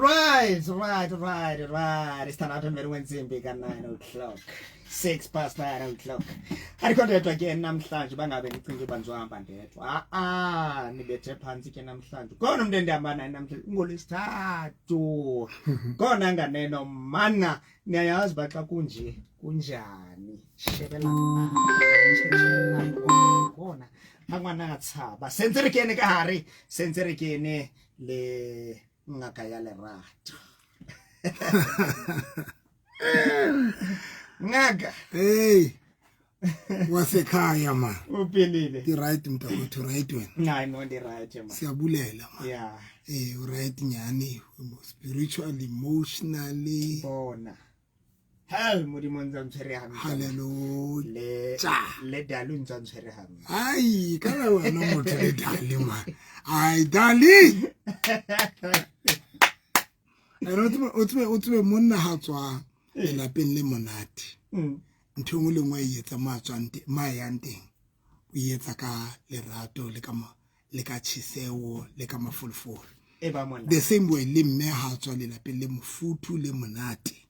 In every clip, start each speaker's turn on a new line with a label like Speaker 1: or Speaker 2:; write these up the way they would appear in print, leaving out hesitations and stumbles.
Speaker 1: Right. It's 9 wensimbi ka-9 o'clock. 6 past 9 o'clock. Andikho ndedwa ke namhlanje, bangabe nicinga uba ndizohamba ndedwa. A-a, nibethe phantsi ke namhlanje. Khona umntu endihamba naye namhlanje, ngolwesithathu. Khona nganeno mana, niyayazi uba xa kunje kunjani. Shebela, shebela, khona. Angwana tshaba. Sentse re kene ka hare, sentse re kene le ngaka ya lerato. Ngaka.
Speaker 2: Hey, wasekhaya ma.
Speaker 1: Uphilile?
Speaker 2: Ke right, mntakwethu, right wena?
Speaker 1: Hayi no, ndi right ma.
Speaker 2: Siyabulela ma.
Speaker 1: Yeah.
Speaker 2: Right nyani, spiritually, emotionally.
Speaker 1: Bona. Hell, Modimo ntse a ntshwere hantle.
Speaker 2: Hallelujah.
Speaker 1: Le Dali ntse a ntshwere hantle.
Speaker 2: Ai, kana wena motho le Dali ma. Ai, Dali. Ene o tsebe monna ha tswa lelapeng le monate. Ntho e nngwe le nngwe e etsa mo a tswang teng, mo a yang teng. O etsa ka lerato le ka le ka tjheseho le ka mafolofolo.
Speaker 1: E ba monate.
Speaker 2: The same way le mme ha tswa lelapeng le mofuthu le monate.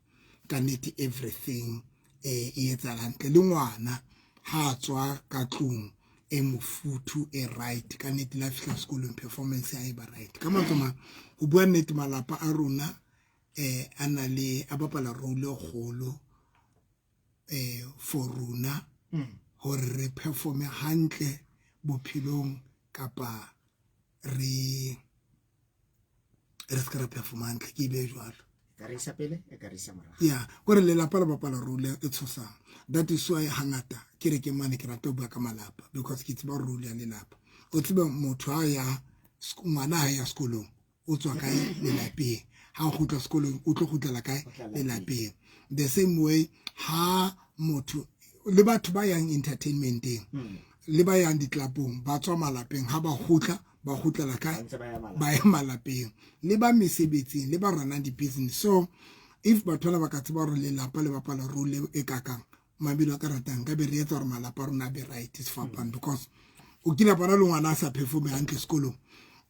Speaker 2: Ka nnete everything e etsahala hantle. Le ngwana ha tswa ka tlung e mofuthu e right, ka nnete la fihla sekolong performance ya e ba right. Ka mantswe mang, ho bua nnete, malapa a rona a na le a bapala role e kgolo for rona hore re performe hantle bophelong kapa re se ka ra performa hantle, ke be jwalo.
Speaker 1: Ka re isa pele, e ka re isa morao.
Speaker 2: Yeah, kore lelapa le bapala role e tshosang. That is why hangata ke re ke mane ke rata ho bua ka malapa, because ke tseba role ya lelapa. O tsebe motho ha ya ngwana ha ya sekolong, o tswa kae? Lelapeng. Ha o kgutla sekolong, o tlo kgutlela kae? Lelapeng. The same way ha motho le batho ba yang entertainmenteng le ba yang ditlapong, ba tswa malapeng, ha ba kgutla ba kgutlela kae? Ba ya malapeng. Le ba mesebetsing le ba runang di-business. So if batho bana ba ka tseba hore lelapa le bapala role e kakang, mabelo a ka ratang ka be re etsa hore malapa a rona a be right sefapano, because o kile bona le ngwana a sa performe hantle sekolong,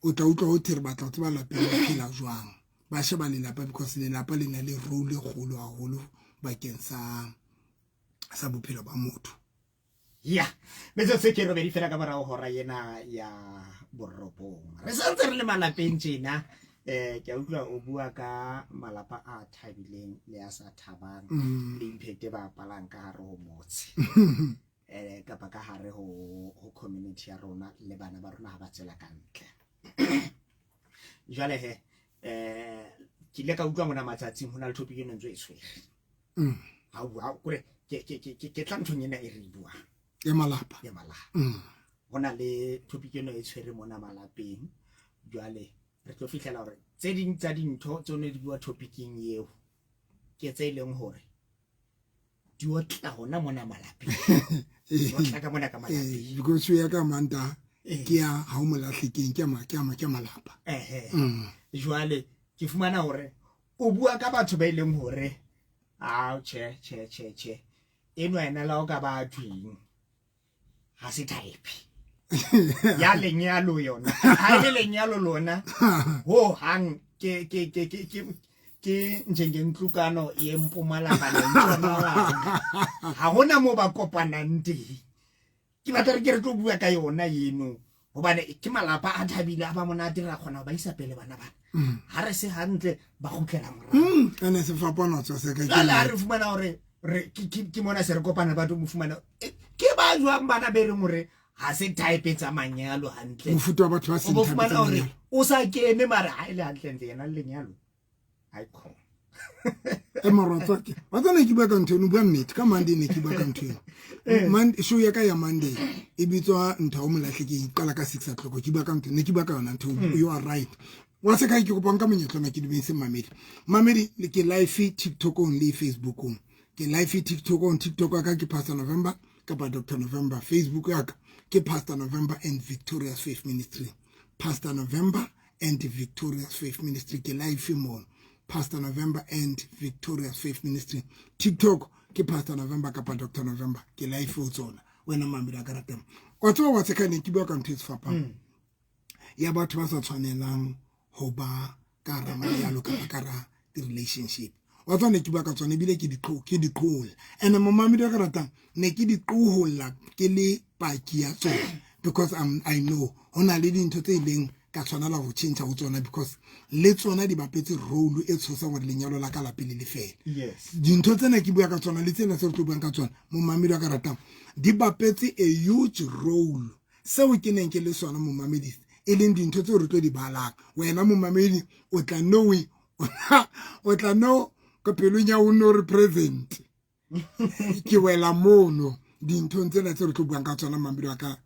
Speaker 2: o tla utlwa ho thwe re batla ho tseba lapeng ba phela jwang. Ba sheba lelapa because lelapa le na le role e kgolo haholo bakeng sa bophelo ba motho.
Speaker 1: Ya, metsotso ke robedi fela ka morago hora ena ya 9. Re santse re le malapeng tjena. Ke a utlwa o bua ka malapa a thabileng le a sa thabang, le impact e ba apalang ka hare ho motse kapa ka hare ho community ya rona le bana ba rona ha ba tswela ka ntle. Jwale he, ke ile ka utlwa mona matsatsing ho na le topic e ntse e tshwere. Ha o bua kore ke tla nthong ena e re buang.
Speaker 2: Ya malapa.
Speaker 1: Ya malapa. Ho na le topic eno e tshwere mona malapeng. Jwale re tlo fihlela hore tse ding tsa dintho tse ne di bua topicing eo ke tse leng hore di otla hona mona malapeng. Di otla ka mona ka malapeng.
Speaker 2: Because ya ka manta ke ya ha o molahlekeng, ke ya ke malapa.
Speaker 1: Ehe. Jwale ke fumana hore o bua ka batho ba ileng hore a che che che che, eno ena la o ka ba thweng ha se type ya lenyalo yona, ha e le lenyalo lona ho hang ke njengentlukano ye Mpumalanga le Ntshonalanga, ha hona mo ba kopanang teng. Ke batla re ke re tlo bua ka yona eno, hobane ke malapa a thabile, a ba monate, ra kgona ho ba isa pele bana bana. Ha re se hantle ba kgutlela morao.
Speaker 2: Ene sefapano tswa se ka ke.
Speaker 1: Jwale ha re fumana hore re ke mona se re kopana batho mo fumana ke ba jwang bana be reng hore ha se type tsa manyalo hantle.
Speaker 2: Mofuta wa batho ba
Speaker 1: seng type tsa manyalo. O sa kene mara ha ile hantle ntle yena le lenyalo. Ai khona.
Speaker 2: E morotsa ke. Wa tsena ke bua ka ntho eno, bua nnete ka Monday ne ke bua ka ntho eno. Monday show ya ka ya Monday e bitswa ntho o molahlekeng, qala ka 6 o'clock, ke bua ka ntho ne ke bua ka yona ntho. You are right. Wa se ka ke kopang ka monyetla na ke dumedise mamedi. Mamedi le ke live TikTokong le Facebookong. Ke live TikTokong, TikTok ya ka ke Pastor November kapa Dr November. Facebook ya ka ke Pastor November and Victorious Faith Ministry. Pastor November and Victorious Faith Ministry, ke live mo Pastor November and Victorious Faith Ministry. TikTok ke Pastor November kapa Dr November, ke live o tsona. Wena mamedi a ka ratang. Wa tseba wa tseka ne ke bua ka ntho e sefapang. Ya batho ba sa tshwanelang ho ba ka hara manyalo kapa ka hara di-relationship. Wa tswa ne ke bua ka tsona ebile ke di qoholla. And momamedi wa ka ratang, ne ke di qoholla ke le paki ya tsona, because I know ho na le dintho tse ileng ka tshwanela ho tjhentjha ho tsona, because le tsona di bapetse role e tshosang hore lenyalo la ka la pele le fele. Dintho tsena ke bua ka tsona le tsena tse re tlo buang ka tsona, momamedi wa ka ratang, di bapetse a huge role. Seo ke neng ke le sona, momamedi, e leng dintho tseo re tlo di balang. Wena momamedi o tla know, o tla know ka pelong ya o no re present ke wela mono dinthong tsena tse re tlo buang ka tsona, mamedi wa ka,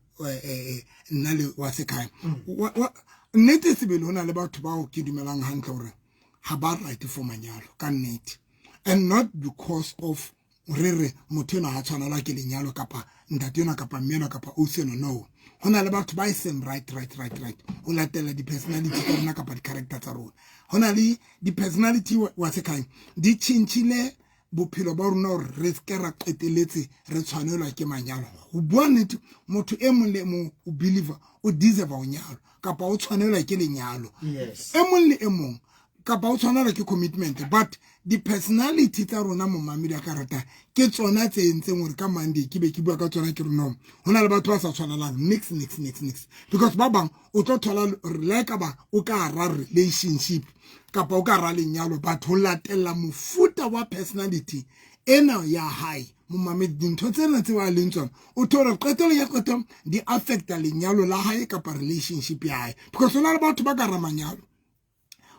Speaker 2: nna le wa sekhaya. Nnete sebele, ho na le batho bao ke dumelang hantle hore ha ba right for manyalo ka nnete, and not because of re re motho enwa ha tshwanelwa ke lenyalo kapa ntate enwa kapa mme enwa kapa ausi enwa. No, ho na le batho ba e seng right right right right ho latela di-personality tsa rona kapa di-character tsa rona. Ho na le di-personality wa sekhaya di tjhentjhile bophelo ba rona hore re seke ra qeteletse re tshwanelwa ke manyalo. Ho bua nnete, motho e mong le e mong o believer o deserve ho nyalwa kapa o tshwanelwa ke lenyalo. E mong le e mong kapa o tshwanelwa ke commitment, but di-personality tsa rona, momamedi a ka rata, ke tsona tse entseng hore ka Monday ke be ke bua ka tsona. Ke re no, ho na le batho ba sa tshwanelang nix nix nix nix, because ba bang o tlo thola le ka ba o ka hara relationship kapa o ka hara lenyalo, but ho latella mofuta wa personality ena ya hae, momamedi, dintho tsena tseo a leng tsona, o thole qetelo ya qetelo di affecta lenyalo la hae kapa relationship ya hae, because ho na le batho ba ka hara manyalo.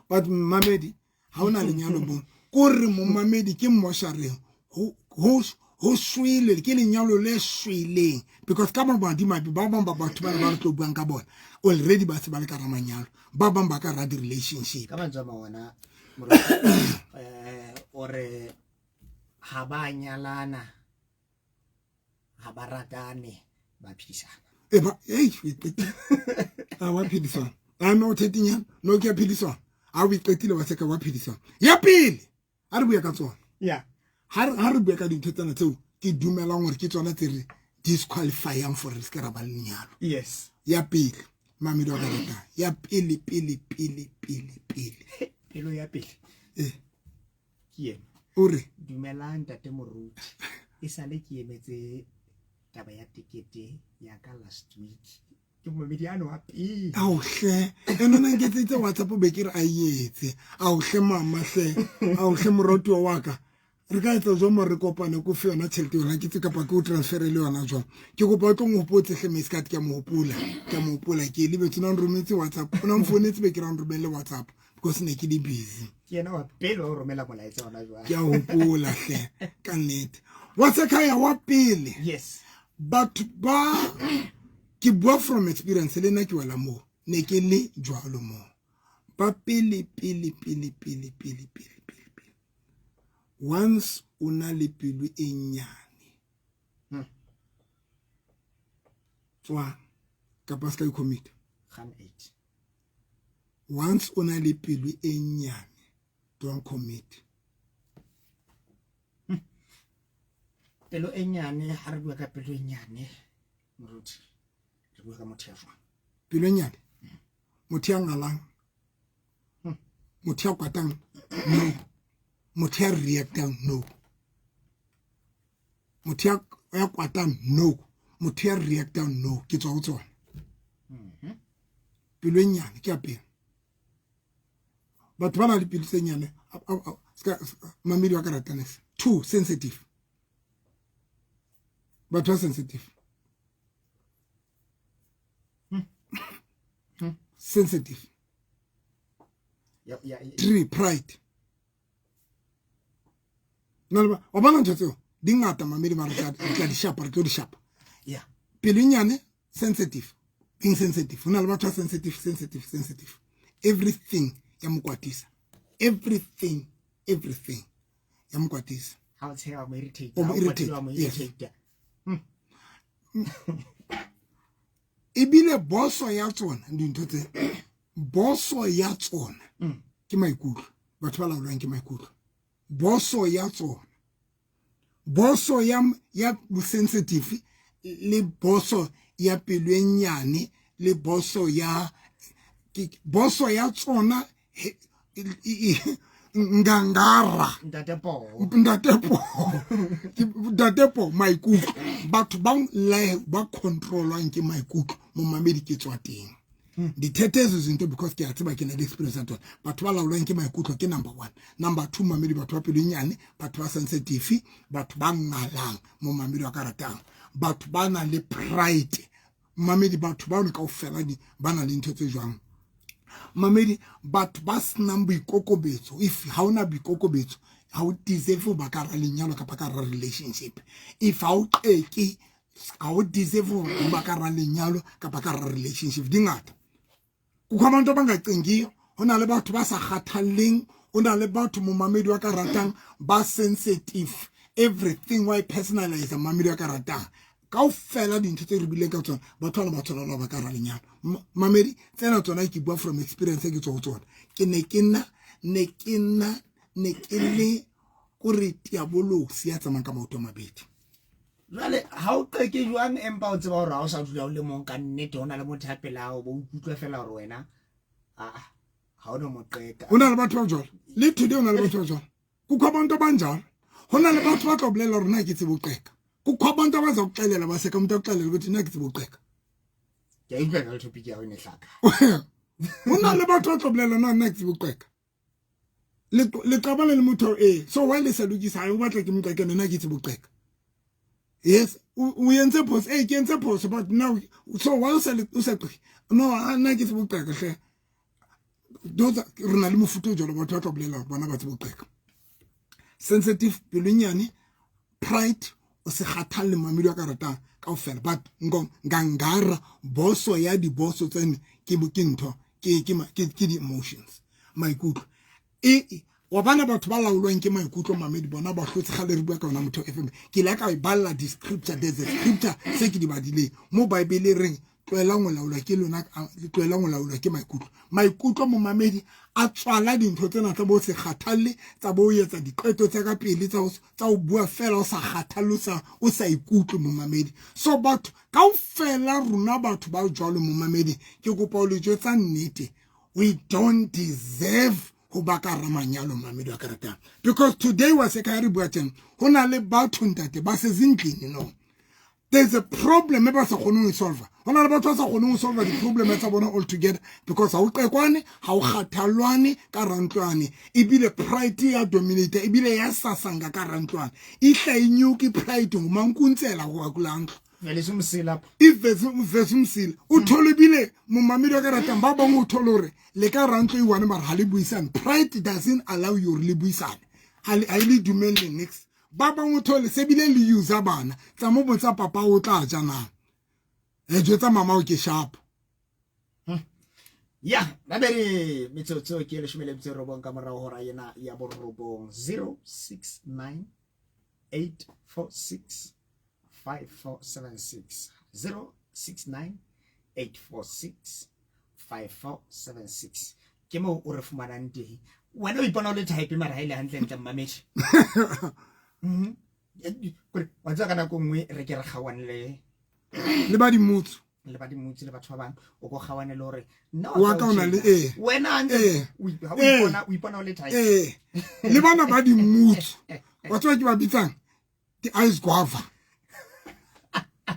Speaker 2: But momamedi, ha ona lenyalo mo ko re, momamedi, ke mmoshareng ho shwele, ke lenyalo le shweleng, because ka madimabe ba bang ba batho ba re tlo buang ka bona already ba se ba le ka hara manyalo, ba bang ba ka hara di-relationship.
Speaker 1: Ka mantswe a mang ona, o re ha ba nyalana, ha ba ratane, ba phedisana.
Speaker 2: E ba ei, o iqetile a wa phedisana a no thetinyana no ke a phedisana a o iqetile wa seka wa phedisana. Ya pele a re bua ka tsona, ha re bua ka dintho tsena tseo ke dumelang hore ke tsona tse re disqualifyang for re se ke ra ba le lenyalo. Ya pele, mamedi wa ka ratang, ya pele pele pele pele pele.
Speaker 1: Pelo ya pele. Ke ena.
Speaker 2: O re
Speaker 1: dumelang ntate moruti, e sale ke emetse taba ya tekete ya ka last week. Ke momedi ano wa pele.
Speaker 2: Aohle, ene na nketseditse WhatsApp be ke re a etse. Aohle mama hle, aohle moratuwa wa ka, re ka etsa jwang mo re kopane ko fe yona tjhelete yona ke tse kapa ke o transfere le yona jwang? Ke kopa o tlo nghopotse hle meskat. Ke a mo hopola, ke a mo hopola, ke lebetse. O na nrometse WhatsApp, o na nfounetse be ke ra nromelle WhatsApp because ne ke le busy.
Speaker 1: Ke yena wa pele wa ho romela molaetsa hona jwale.
Speaker 2: Ke a hopola hle ka nnete wa sekhaya wa pele. Batho ba ke bua from experience, le nna ke wela moo, ne ke le jwalo moo. Ba pele pele pele pele pele pele pele pele, once o na le pelo e nyane, tswa kapa se ka i-commit.
Speaker 1: Gaan eight.
Speaker 2: Once o na le pelo e nyane, don't commit.
Speaker 1: Pelo e nyane, ha re bua ka pelo e nyane, moruti, re bua ka motho ya jwang?
Speaker 2: Pelo e nyane, motho ya ngalang, motho ya kwatang, no, motho ya reactang, no, motho ya kwatang, no, motho ya reactang, no, ke tswa ho tsona. Pelo e nyane ke ya pele. Batho ba na le pelo tse nyane mamedi wa ka ratanes. Two, sensitive. Batho ba sensitive, sensitive. Three, pride. Wa bona ntho tseo di ngata, mamedi, mara re tla di shapa, re tlo di shapa. Pelo e nyane, sensitive, being sensitive. Ho na le batho ba sensitive, sensitive, sensitive, everything ya mo kwatisa, everything, everything ya mo kwatisa.
Speaker 1: Ha o tsheha mo irritate.
Speaker 2: O mo
Speaker 1: Ha o
Speaker 2: irritate,
Speaker 1: kwatile wa mo
Speaker 2: yes.
Speaker 1: irritate.
Speaker 2: Ebile boso ya tsona dintho tse, boso ya tsona ke maikutlo. Batho ba laolwang ke maikutlo, boso ya tsona, boso ya sensitive le boso ya pelo e nyane le boso ya boso ya tsona. Ngangara.
Speaker 1: Ntate Poho.
Speaker 2: Ntate Poho. Ntate Poho, maikutlo. Batho ba ba controlwang ke maikutlo, momamedi ke tswa teng. Dithethe ezo zinto because ke a tseba, ke na le experience ya tsona. Batho ba laolwang ke maikutlo ke number one. Number two, mamedi, batho ba pelo e nyane, batho ba sensitive, batho ba ngalang, momamedi wa ka ratang, batho ba nang le pride, mamedi, batho ba kaofela di ba na le ntho tse jwang, mamedi, batho ba senang boikokobetso. If ha ona boikokobetso, ha o deserve ho ba ka hara lenyalo kapa ka hara relationship. If ha o qeke, ha o deserve ho ba ka hara lenyalo kapa ka hara relationship. Di ngata. Kukho abantu abangacingiyo, ho na le batho ba sa kgathalleng, o na le batho, momamedi wa ka ratang, ba sensitive, everything wa e personalize, momamedi wa ka ratang. Kaofela dintho tse re bileng ka tsona, batho bana ba tshwanela ba ka hara lenyalo. Mamedi, tsena tsona ke bua from experience, ke tswa ho tsona. Ke ne ke nna ne ke nna ne ke le kore diabolosi ya tsamayang ka maoto a mabedi.
Speaker 1: Jwale ha o qeke jwang, empa o tseba hore ha o sa dula o le mong, ka nnete ho na le motho a pela hao, bo ikutlwe fela hore wena aa ha o no mo qeka.
Speaker 2: Ho na le batho ba jwalo le today, ho na le batho ba jwalo. Kukho abantu abanjalo. Ho na le batho ba tla bolela hore na ke tsebe ho qeka. Kukho abantu abaza kuxelela, baseka umuntu akuxelela ukuthi na ke tsebe ho qeka.
Speaker 1: Ke a utlwa jwale, topic ya hao e ne hlaka.
Speaker 2: Ho na le batho ba tlo bolela, na nna ke tsebe ho qeka. Le qabane le motho e so why le sa lokisa, ha o batla ke mo qeke, nna ke tsebe ho qeka. Yes, o entse phoso, eh, ke entse phoso, but now so why o sa qeke? No, nna ke tsebe ho qeka hle. Those re na le mofuta o jwalo, batho ba tlo bolela bona ba tsebe ho qeka. Sensitive, pelonyane, pride, o se kgathalle, mamedi wa ka ratang, kaofela. But ngangara, boso ya diboso tsene ke ntho ke di-emotions, maikutlo e wa bana. Batho ba laolwang ke maikutlo, mamedi, bona ba hlotse. Kgale re bua ka yona Motho FM, ke ile ka e balla di-scripture. There's a scripture se ke di badileng mo Bible reng tlohelang ho laolwa ke lona, tlohelang ho laolwa ke maikutlo. Maikutlo, momamedi, a tswala dintho tsena tsa bo se kgathalle, tsa bo etsa diqeto tsa ka pele, tsa ho bua fela o sa kgathalle, o sa ikutlwe, momamedi. So batho kaofela rona, batho ba jwalo, momamedi, ke kopa ho le jwetsa nnete, we don't deserve ho ba ka hara manyalo, mamedi wa ka ratang, because today wa se ka re bua tjena, ho na le batho, ntate, ba sezindlini. No, there's a problem e ba sa kgoneng ho e solve. Ho na le batho ba sa kgoneng ho solve di-problem tsa bona all together because ha o qekwane, ha o kgathalwane ka rantlwane, ebile pride ya dominate, ebile ya sasanka ka rantlwane, ihla inyuka i-pride ngumankuntsela go kulaa ntlo.
Speaker 1: Velisa umsila.
Speaker 2: Ivese umsila, uthole ebile, momamedi wa ka ratang, ba bangwe o thole hore le ka rantlo e one, mara ha le buisane. Pride doesn't allow you hore le buisane, ha e le dumelle nix. Ba bangwe o thole se bile le user bana tsa mo botsa papa o tla ja na, e jwetsa mama o ke sharp.
Speaker 1: Ya babedi, metsotso ke 19 ka morao hora ena ya 9. 069 846 5476, 069 846 5476, ke moo o re fumanang teng. Wena o ipona o le type, mara ha ile hantle ntle, mmamedi. Kore wa tseba, ka nako nngwe re ke re kgaoane le
Speaker 2: le ba dimotso.
Speaker 1: Le ba dimotsi le batho ba bang, o ko kgaoane le hore nna
Speaker 2: Wa ka o na le ee.
Speaker 1: Wena hantle ha o ipona o le type.
Speaker 2: Ee, le bana ba dimutsu, wa tseba ke ba bitsang di-ice guava.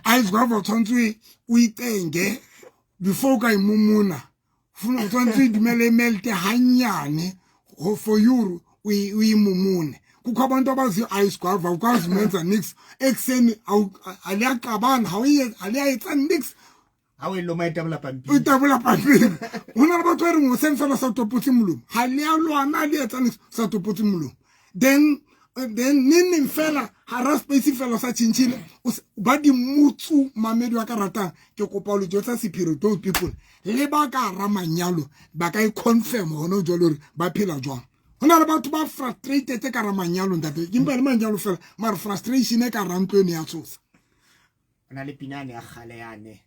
Speaker 2: Ice guava o tshwanetse o icenge before o ka e momona. O tshwanetse o e dumele e melte hanyane for you o e momone. Kukho abantu abaziyo ice guava, awukwazi umenza nix ekuseni, aliyaqabana, aliyaetsa nix.
Speaker 1: Ha o e loma e tabola pampiri.
Speaker 2: O tabola pampiri. Ho na le batho ba reng hoseng fela sa topotse molomo, ha le a lwana, le etsa nix, sa topotse molomo, then neng neng fela hara space fela sa tjhentjhile. Ba dimutsu, mamedi wa ka ratang, ke kopa ho le jwetsa sephiri. Those people le ba ka hara manyalo ba ka e confirm hona jwale hore ba phela jwang. Ho na le batho ba frustrated ka hara manyalo, ntate, ke mpa le manyalo fela, mara frustration e ka hara ntlo eno ya tshosa.
Speaker 1: O na le pinane ya kgale yane,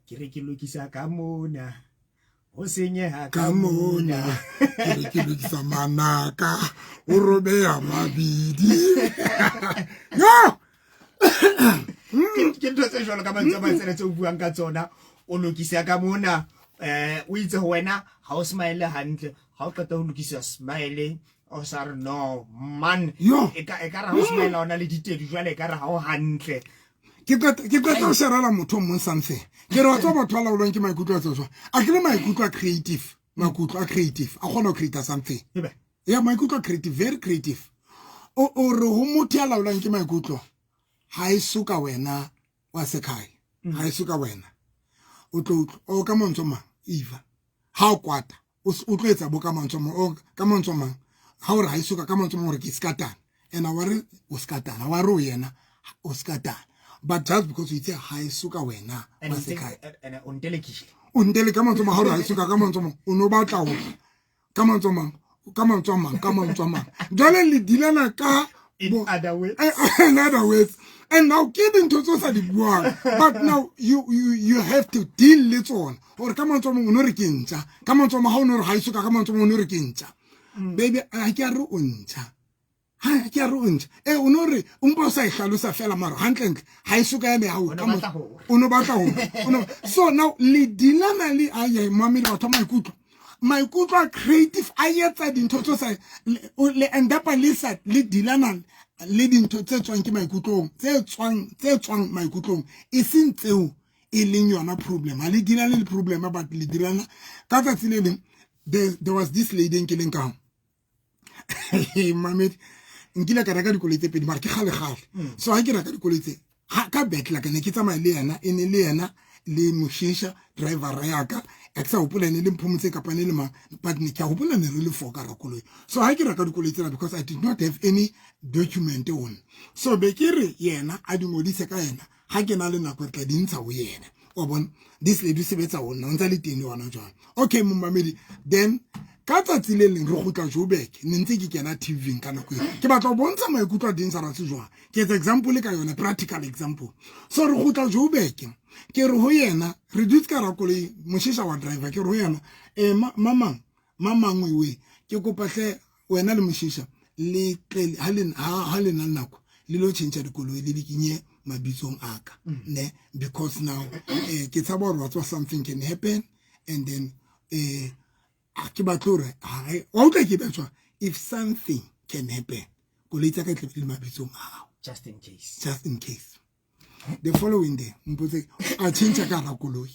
Speaker 1: ke re ke lokisa ka mona, ho senyeha.
Speaker 2: Ka mona ke re ke lokisa manaka, o robeha mabidi, no.
Speaker 1: Ke ntho tse jwalo ka mantswe a matsena tse o buang ka tsona. O lokisa ka mona, o itse ho wena ha o smile hantle, Ha o qeta ho lokisa smile, o sa re no man,
Speaker 2: Yo.
Speaker 1: e ka re ha o smile ona le ditedu, jwale e ka re ha o hantle.
Speaker 2: Ke qeta ho sherela motho o mong something. Ke re wa tseba, batho ba laolwang ke maikutlo a tswa a ke le maikutlo a creative, maikutlo a creative a kgona ho create something.
Speaker 1: Ebe
Speaker 2: Ya, maikutlo a creative, very creative. O re ho motho ya laolwang ke maikutlo, ha e soka wena wa sekhaya, ha e soka wena o tlo utlwa o ka mantswe a mang eva ha o kwata, o tlo etsa bo ka mantswe a mang, o ka mantswe a mang ha o re ha e soka, ka mantswe a mang hore ke skatana ena wa re o skatana, wa re o yena o skatana, but just because o itse ha e soka wena
Speaker 1: and
Speaker 2: wa sekhaya.
Speaker 1: And o ntelekile.
Speaker 2: O ntele ka mantswe a mang ha o re ha e soka, ka mantswe a mang o no batla ho ka mantswe a mang, ka mantswe a mang, ka mantswe a mang, jwale le dilana ka
Speaker 1: In other words.
Speaker 2: In other words. And now ke dintho tse o sa di buang, but now you have to deal le tsona, gore ka mantswe a mangwe o no re ke ntja, ka mantswe a mang ha o no re ha e soka, ka mantswe a mangwe o no re ke ntja. Baby, ha ke a re o ntja, ha ke a re o ntja e o no re o mpa o sa e hlalosa fela, mara hantlentle ha e soka ya me hao.
Speaker 1: O no batla hore.
Speaker 2: O no batla hore so now le dilana le a mamedi, batho ba maikutlo, maikutlo a creative a etsa dintho tse sa le end up le sa le dilana le dintho tse tswang ke maikutlong, tse tswang maikutlong, e seng tseo e leng yona problem. Ha le dilane le problem, but le dilana ka tsatsi le leng. There was this lady e nkileng ka mamedi, nkile ka reka dikoloi tse pedi, mara ke kgale-kgale. So ha ke reka dikoloi tse ka betla, ke ne ke tsamaya le yena, e ne le yena le Moshisha driver ya ka, a ke sa hopola ne le Mphomotse kapa ne le mang, but ne ke a hopola ne re le four ka koloi. So ha ke reka dikoloi tsena, because I did not have any document on, so be ke re yena a di ngodise ka yena, ha ke na le nako re tla di ntsha ho yena. Wa bona, this lady o sebetsa ho nna, o ntsa le teng le hona jwale. Okay, momamedi, then ka tsatsi le leng re kgutla Joburg, ne ntse ke kena TV ka nako eo, ke batla ho bontsha maikutlo a dangerous jwang, ke etsa example ka yona, practical example. So re kgutla Joburg, ke re ho yena, re dutse ka hara koloi, Moshisha wa driver, ke re ho yena, mamang mamang we, ke kopa hle wena le Moshisha le tle ha le na le nako le lo tjhentjha dikoloi, le di kenye mabitsong a ka, ne, because now ke tshaba hore wa tseba something can happen, and then a ke batle hore wa utlwa ke betswa, if something can happen, koloi tsa ka e tle le mabitsong a hao.
Speaker 1: Just in case.
Speaker 2: Just in case. The following day, mpotse, a tjhentjha ka hara koloi,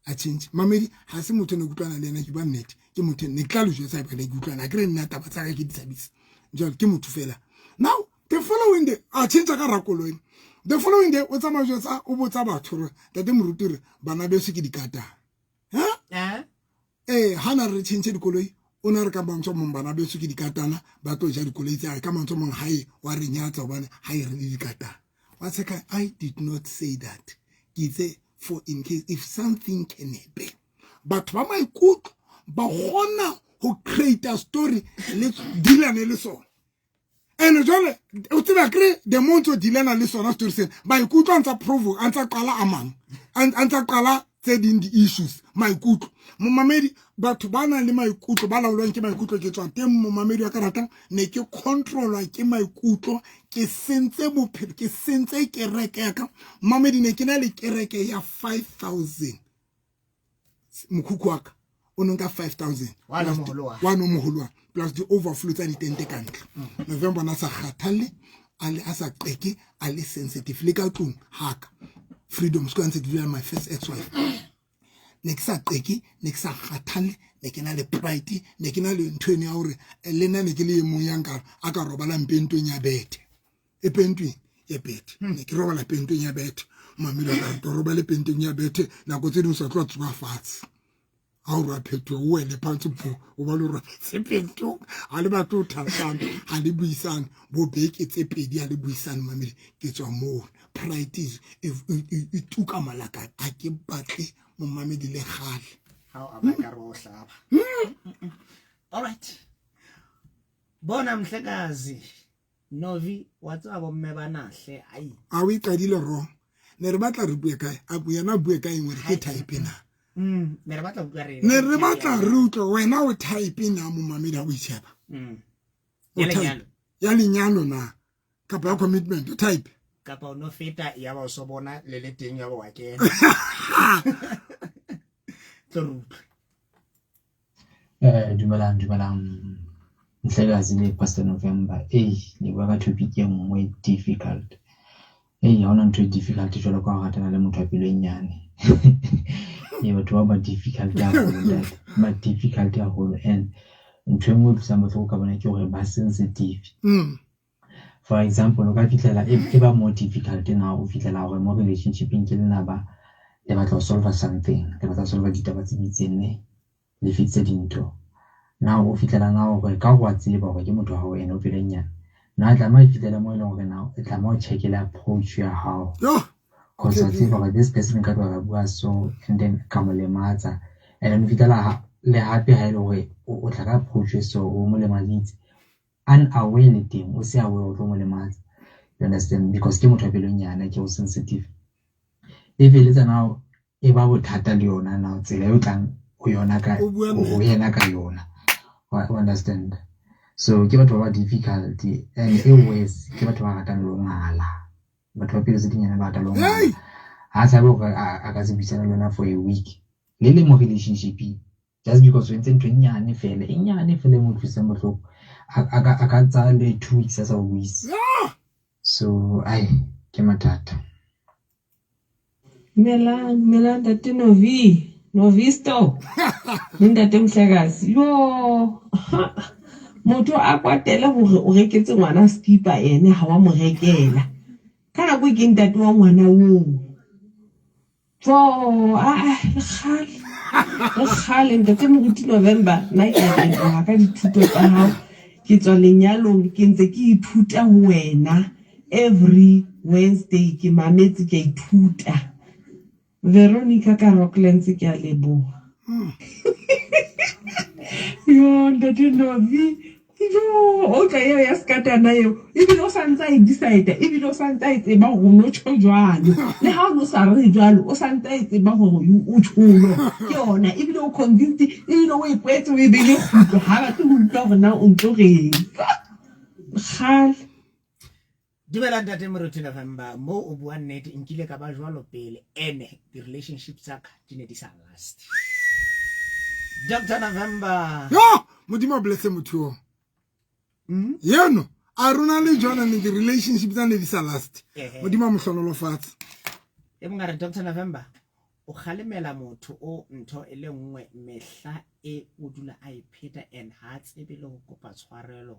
Speaker 2: a tjhentjha. Mamedi, ha se motho ne ke utlwana le yena, ke bua nnete, ke motho ne ke tla le jwetsa ebe ne ke utlwana, a ke re nna taba tsa ka ke di tshabisa jwale, ke motho fela. Now the following day a tjhentjha ka hara koloi. The following day o tsamaya jwetsa, o botsa batho hore tate moruti re bana beso ke dikatana, ha.
Speaker 1: Eh?
Speaker 2: Ee, ha na re tjhentjhe dikoloi, o na re ka mantswe a mong bana beso ke dikatana, ba tlo ja dikoloi tsa hae. Ka mantswe a mong hae wa re nyatsa hobane ha e re le dikatana. Wa tsheka, I did not say that. Ke itse for in case if something can happen. Batho ba maikutlo ba kgona ho create a story le dilane le sona, and jwale o tseba kre the more ntse o dilana le sona story sena, maikutlo a ntsa provoke, a ntsa qala a mang, a ntsa qala tse ding di-issues. Maikutlo, momamedi, batho ba nang le maikutlo, ba laolwang ke maikutlo, ke tswa teng, momamedi wa ka ratang, ne ke controlwa ke maikutlo, ke sentse bophelo, ke sentse kereke ya ka. Momamedi, ne ke na le kereke ya 5000, mokhukhu wa ka o ne nka 5000.
Speaker 1: Wa no moholo wa.
Speaker 2: Wa no moholo wa, plus di-overflow tsa ditente ka ntle. November na sa kgathalle, a le a sa qeke, a le sensitive le ka tlung haka Freedom Square, ntse ke dula le my first ex wife, ne ke sa qeke, ne ke sa kgathalle, ne ke na le pride, ne ke na le ntho eno ya hore le nna ne ke le e mong ya nka a ka robalang pentong ya bethe, e pentweng ya bethe, ne ke robala pentong ya bethe. Mamelo ka re robale pentong ya bethe, nako tse dingwe sa tloa tsoa fatshe ha o ra phetoha, o wele phantshe po, o ba le robetse pentong, ha le batle ho thasana, ha le buisane bo beke tse pedi, ha le buisane. Mamedi, ke tswa moo, pride e tuka malaka, ha ke batle, momamedi, le kgale.
Speaker 1: Ha o ama ka re o hlaba. All right, bona mhlekazi Novi, wa tseba bomme ba nahle ai.
Speaker 2: A o e qadile wrong, ne re batla re bue kae, a yena a bue ka eng, hore ke type na?
Speaker 1: Ne re batla ho utlwa re
Speaker 2: Ne re batla re utlwe wena o type na, momamedi, ha o itsheba. O
Speaker 1: Ya
Speaker 2: type.
Speaker 1: Lenyalo.
Speaker 2: Ya lenyalo na kapa ya commitment, o type.
Speaker 1: Kapa o no feta ya ba o so bona le le teng ya ba wa kena, tlo re utlwe.
Speaker 3: Dumelang dumelang Nhlekazi le Pastor November. Ei le bua ka topic e nngwe difficult. Ei ha hona ntho e difficult jwalo ka ho ratana le motho wa pelo e nyane. Ee batho bao ba difficult haholo ntate, ba difficult haholo and ntho e nngwe e utlwisang bohloko ka bona ke hore ba sensitive. For example, o ka fihlela e ba more difficult now o fihlela hore mo relationship-eng ke lenaba le batla ho solve something, le batla ho solve ditaba tse itseng ne le fixe dintho. Now o fihlela now hore ka hore wa tseba hore ke motho wa hao ene o pelo e nyane. Na tlameha e fihlele mo e leng hore now e tlameha o check-ele approach ya hao. Cause wa tseba hore this person nka tloha ka bua so and then ka mo lematsa. And then o fihlela le hape ha e le hore o tla ka approach e so o mo lemaditse. Unaware le teng o se aware o tlo mo lematsa. You understand? Because ke motho wa pelo e nyane ke o sensitive. E feletsa now e ba bothata le yona now tsela e o tlang ho yona ka ho yena ka yona. Wa understand? So ke batho ba ba difficult and e worse ke batho ba ratang le ho ngala. Batho ba pelo tse dinyane ba rata le ho ngala. Ha tshabe hore a ka se buisana le wena for a week. Le le mo relationship-eng just because o entse ntho e nyane fela e nyane fela e mo utlwisang bohloko a ka tsaya le 2 weeks a sa o buise. So ai ke mathata.
Speaker 4: Dumelang, dumelang ntate Novi, Novisto le ntate Mohlakazi. Yo, motho a kwatele hore o reketse ngwana skipa ene ha wa mo rekela. Ka nako e ke ntate wa ngwana oo. Jo, ah, le kgale. Le kgale ntate Moruti November, nna ke a leboha ka dithuto tsa hao. Ke tswa lenyalong ke ntse ke ithuta ho wena every Wednesday ke mametse ke a ithuta. Veronica ka Rocklands ke a leboha. Yo ntate Novi jo o tla eo ya skatana eo ebile o santse a e decide ebile o santse a e tseba hore o no tjho jwalo le ha o no sa re jwalo o santse a e tseba hore o tjholo ke yona ebile o convinced ebile o e kwetse o e beile kgutlo ha batle ho utlwa hore na o ntso reng kgale.
Speaker 1: Dumela ntate Moruti November, mo o bua nnete nkile ka ba jwalo pele ene di-relationship tsa ka di ne di sa last. Dr November.
Speaker 2: Yo, Modimo a blesse motho o. Yeno, a rona le jona ne di-relationship tsa ne di sa last. Modimo a mo hlonolofatse.
Speaker 1: E mongwe a re Dr November o kgalemela motho o ntho e le nngwe mehla e o dula a e pheta and ha tsebe le ho kopa tshwarelo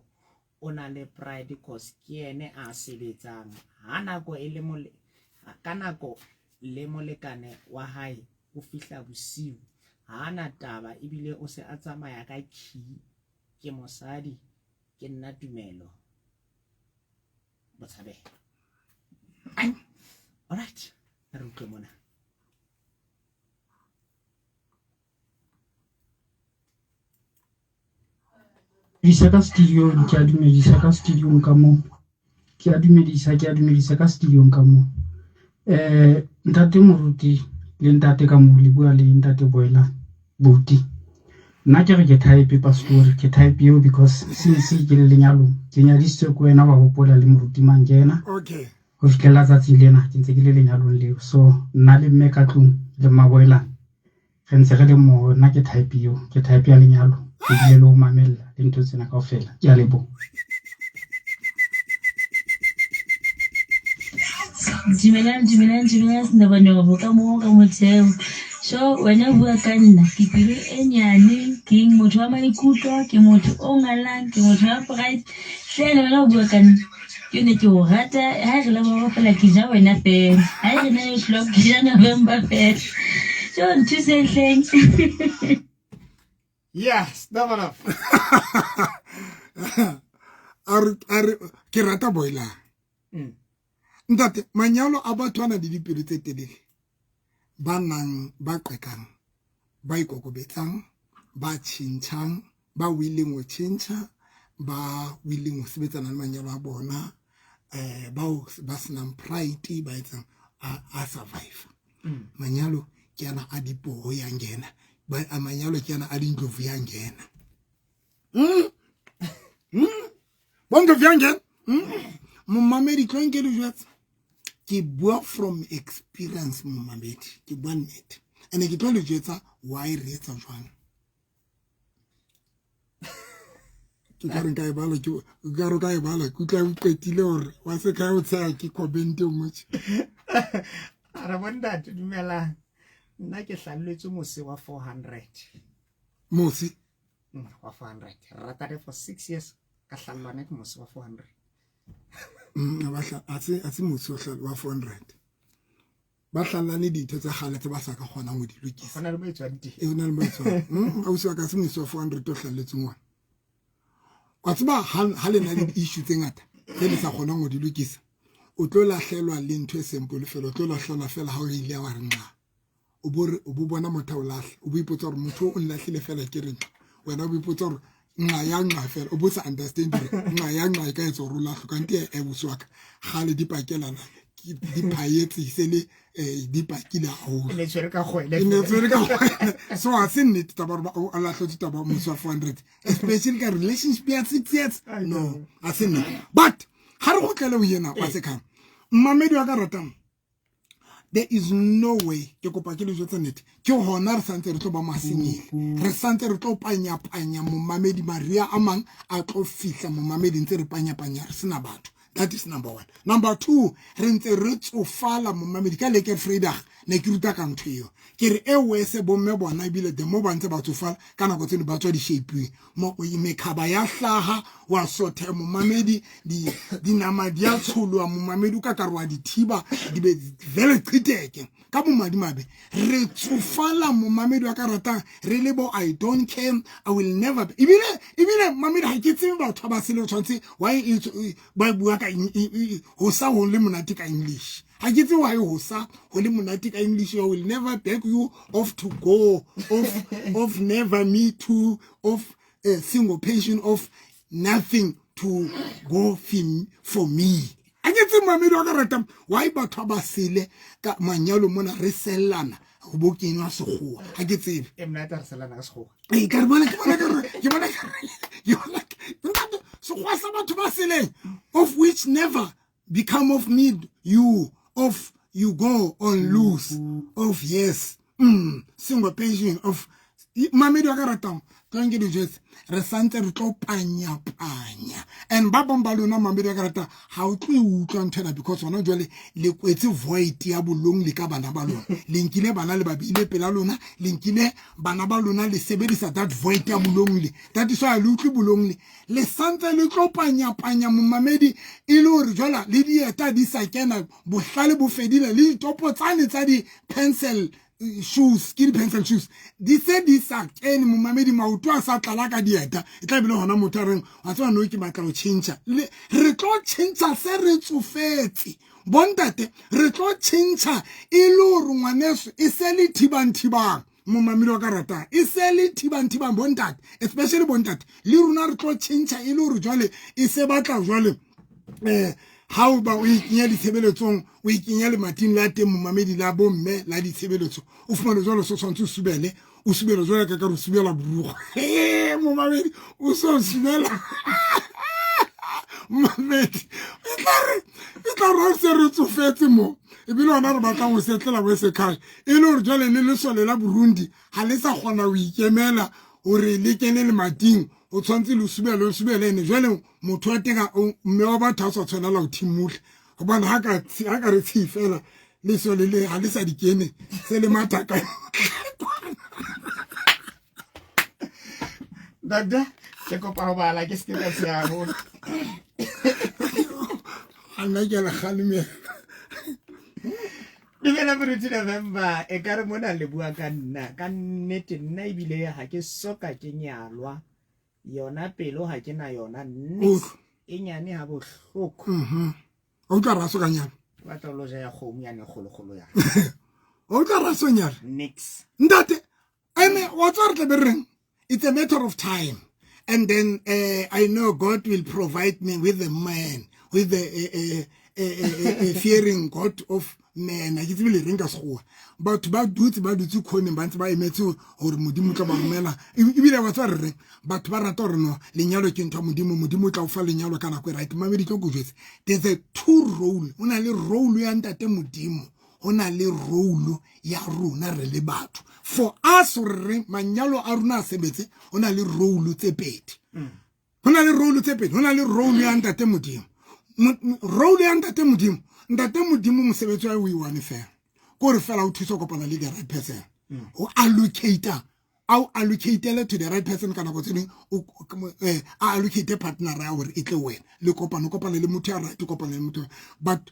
Speaker 1: o na le pride cause ke ene a sebetsang ha nako e le mole ka nako le molekane wa hae o fihla bosiu ha na taba ebile o se a tsamaya ka key ke mosadi ke nna tumelo botshabelo. All right, re utlwe mona.
Speaker 5: Dumedisa ka studio-ng, ke a dumedisa ka studio-ng ka moo. Ke a dumedisa, ke a dumedisa ka studio-ng ka moo. Ntate Moruti le ntate ka moo le bua le ntate Boyla Buti. Nna ke re ke type pastor, ke type eo because since ke le lenyalong, ke nyadisitswe ke wena wa hopola le Moruti Mangena. Ho fihlella tsatsing lena ke ntse ke le lenyalong leo. So nna le mme ka tlung le Mmaboelane re ntse re le mmoho. Nna ke type eo, ke type ya lenyalo, ebile le ho mamella le ntho tsena kaofela. Ke a leboha.
Speaker 6: Dumelang, dumelang, dumelang Senobonobo ka moo ka motheo. So wena bua ka nna ke pelo e nyane, ke motho wa maikutlo, ke motho o ngalang, ke motho wa pride. Hle wena o bua ka nna. Ke ne ke o rata ha re le mmoho fela ke ja wena fela. Ha re 9 o'clock ke ja November fela. So nthuseng hleng.
Speaker 1: Yes, no.
Speaker 2: A re ke rata boiler. Ntate, manyalo a batho a na le dipelo tse telele, ba nang ba qekang, ba ikokobetsang, ba tjhentjhang, ba willing ho tjhentjha, ba willing ho sebetsana le manyalo a bona, bao ba senang pride, ba etsang a survive. Manyalo ke ana a dipoho ya ngena, ba a manyalo ke ana a dindlovu ya ngena. Bondlovu ya ngena. Momamedi tlo nke le jwetsa. Ke bua from experience momamedi, ke bua nnete. Ene ke tlo le jwetsa why re etsa jwang. Ke ka re nka e bala, ke ka re ka e bala, ke utlwa o qetile hore wa se ka o tsheha ke comment e nngwe tje.
Speaker 1: A re bontate dumelang, nna ke hlalletswe mose wa 400.
Speaker 2: Mose?
Speaker 1: Wa 400. Re ratane for 6 years, ka hlallwana ke mose wa 400.
Speaker 2: A se mose wa 400. Ba hlallane dintho tsa kgale tse ba sa ka kgonang ho di lokisa.
Speaker 1: Ho na le mo e tswang teng.
Speaker 2: E, ho na le mo e tswang. Ausi wa ka, se mose wa 400 o hlalletsweng ona. Wa tseba ha le na le di-issue tse ngata tse le sa kgonang ho di lokisa, o tlo lahlelwa le ntho e simple fela, o tlo lahlelwa fela ha o ile wa re nqa. O bo re, o bo bona motho a o lahla, o bo ipotsa hore motho o nlahlile fela ke re nqa. Wena o bo ipotsa hore nqa ya nqa fela, o bo sa understand hore nqa ya nqa e ka etsa hore o lahlwe. Kante e ausi wa ka, kgale di pakelana, di phaetse se le di pakile haholo.
Speaker 1: E ne tshwere ka kgwele.
Speaker 2: E ne tshwere ka kgwele. So ha se nnete taba hore o lahletswe taba mose wa 400. Especially ka relationship ya 6 years. No, ha se nnete. But ha re kgutlele ho yena wa sekhang. Mmamedi wa ka ratang, there is no way ke kopa ke le jwetse nnete, ke hona re santse re tlo ba masenyele, re santse re tlo panyapanya momamedi, maria a mang a tlo fihla momamedi ntse re panyapanya re sena batho. That is number one. Number two, re ntse re tsofala momamedi. Ka leke Vrydag ne ke ruta ka ntho eo, ke re e wese bomme bona ebile the more ba ntse ba tsofala ka nako tseno ba tswa di-shaping, mekhaba ya hlaha wa sothe momamedi, dinama di a tsholoha momamedi, o ka kare wa di thiba di be vele qiteke. Ka bomadimabe re tsofala momamedi wa ka ratang, re le bo I don't care, I will never be. Ebile momamedi ha ke tsebe batho ba sele tshwantse why ba bua ka ho sa ho le monate ka English. Ha ke tsebe why ho sa ho le monate ka English. I will never beg you off to go, off never me to, off a single patient, of nothing to go for me. Ha ke tsebe mamedi wa ka ratang why batho ba sele ka manyalo mona re sellana ho bo kenywa sekgowa. Ha ke tsebe.
Speaker 1: E monate re sellana ka sekgowa.
Speaker 2: Ee, ka re bona, ke bona, ke re, ke bona, ke re, ke bona, ntate, sekgowa sa batho ba seleng, of which never become of me, you, of you go on lose, of yes, single pension, of mamedi wa ka ratang, tlang ke dijwetse, re santse re tlo panya-panya. And ba bang ba lona mamedi wa ka ratang, ha o tlo e utlwa ntho ena, because hona jwale le kwetse void ya bolong le ka bana ba lona. Le nkile bana le ba beile pela lona, le nkile bana ba lona le sebedisa that void ya bolong le. That is why le utlwe bolong le. Le santse le tlo panya-panya momamedi, e le hore jwale le dieta di sa kena, bohlale bo fedile, le ditopo tsane tsa di-pencil shoes, ke di-pencil shoes, di se di sa kene momamedi, maoto a sa tlala ka dieta. E tla bile hona motho a reng, wa tseba no ke batla ho tjhentjha. Re tlo tjhentjha se re tsofetse. Bontate, re tlo tjhentjha e le hore ngwaneso e se le thibang thibang. Momamedi wa ka ratang, e se le thibang thibang bontate, especially bontate, le rona re tlo tjhentjha e le hore jwale e se batla jwale, ha o ba o ikenya ditshebeletsong, o ikenya lemating la teng momamedi la bomme la ditshebeletso, o fumane jwale so tshwantse o subele, o subele jwale ka ka re o subela borugo. He, momamedi, o so subela. Momamedi, e tla re ha se re tsofetse mo, ebile hona re batlang ho setlela bo sekhaya, e le hore jwale le lesole la Burundi ha le sa kgona ho ikemela hore le kene lemating, o tshwantse le subele, o subele ene. Jwale motho wa teng mme wa batho ha sa tshwanela ho thimula, hobane ha ka re tshi fela, lesole le ha le sa di kene, se le matha ka.
Speaker 1: Dada, ke kopa ho bala, ke se ke ka tsheha haholo.
Speaker 2: A nna ke a le kgalemela.
Speaker 1: Dumela Moruti November, e ka re mona le bua ka nna, ka nnete nna ebile ha ke soka ke nyalwa. Yona pelo ha ke na yona, nix.
Speaker 2: Utlwa.
Speaker 1: E nyane ha bohloko.
Speaker 2: O utlwa ra so ka nyalwa?
Speaker 1: Ke batla ho lo ja ya kgomo yane kgolokgolo ya.
Speaker 2: O utlwa ra so nyalwa?
Speaker 1: Nix.
Speaker 2: Ntate, ene wa tswa re tla be re reng? It's a matter of time. And then I know God will provide me with a man, with a fearing God of man. Ha ke tsebe le reng ka sekgowa. Batho ba dutse, ba dutse khoneng, ba ntse ba emetse hore Modimo o tla ba romela. Ebile wa tseba re reng? Batho ba rata hore no, lenyalo ke ntho ya Modimo, Modimo o tla o fa lenyalo ka nako e right. Mamedi, tlo ke o jwetse. There's a two role. Ho na le role ya ntate Modimo, ho na le role ya rona re le batho. For us hore re manyalo a rona a sebetse, ho na le role tse pedi. Ho na le role tse pedi. Ho na le role ya ntate Modimo. Role ya ntate Modimo, ntate Modimo mosebetsi wa o iwane fela. Ko re fela o thusa kopana le the right person. O allocate a o allocatele to the right person ka nako tse ding a allocate partner ya hore e tle wena le kopano kopana le motho ya right, kopana le motho, but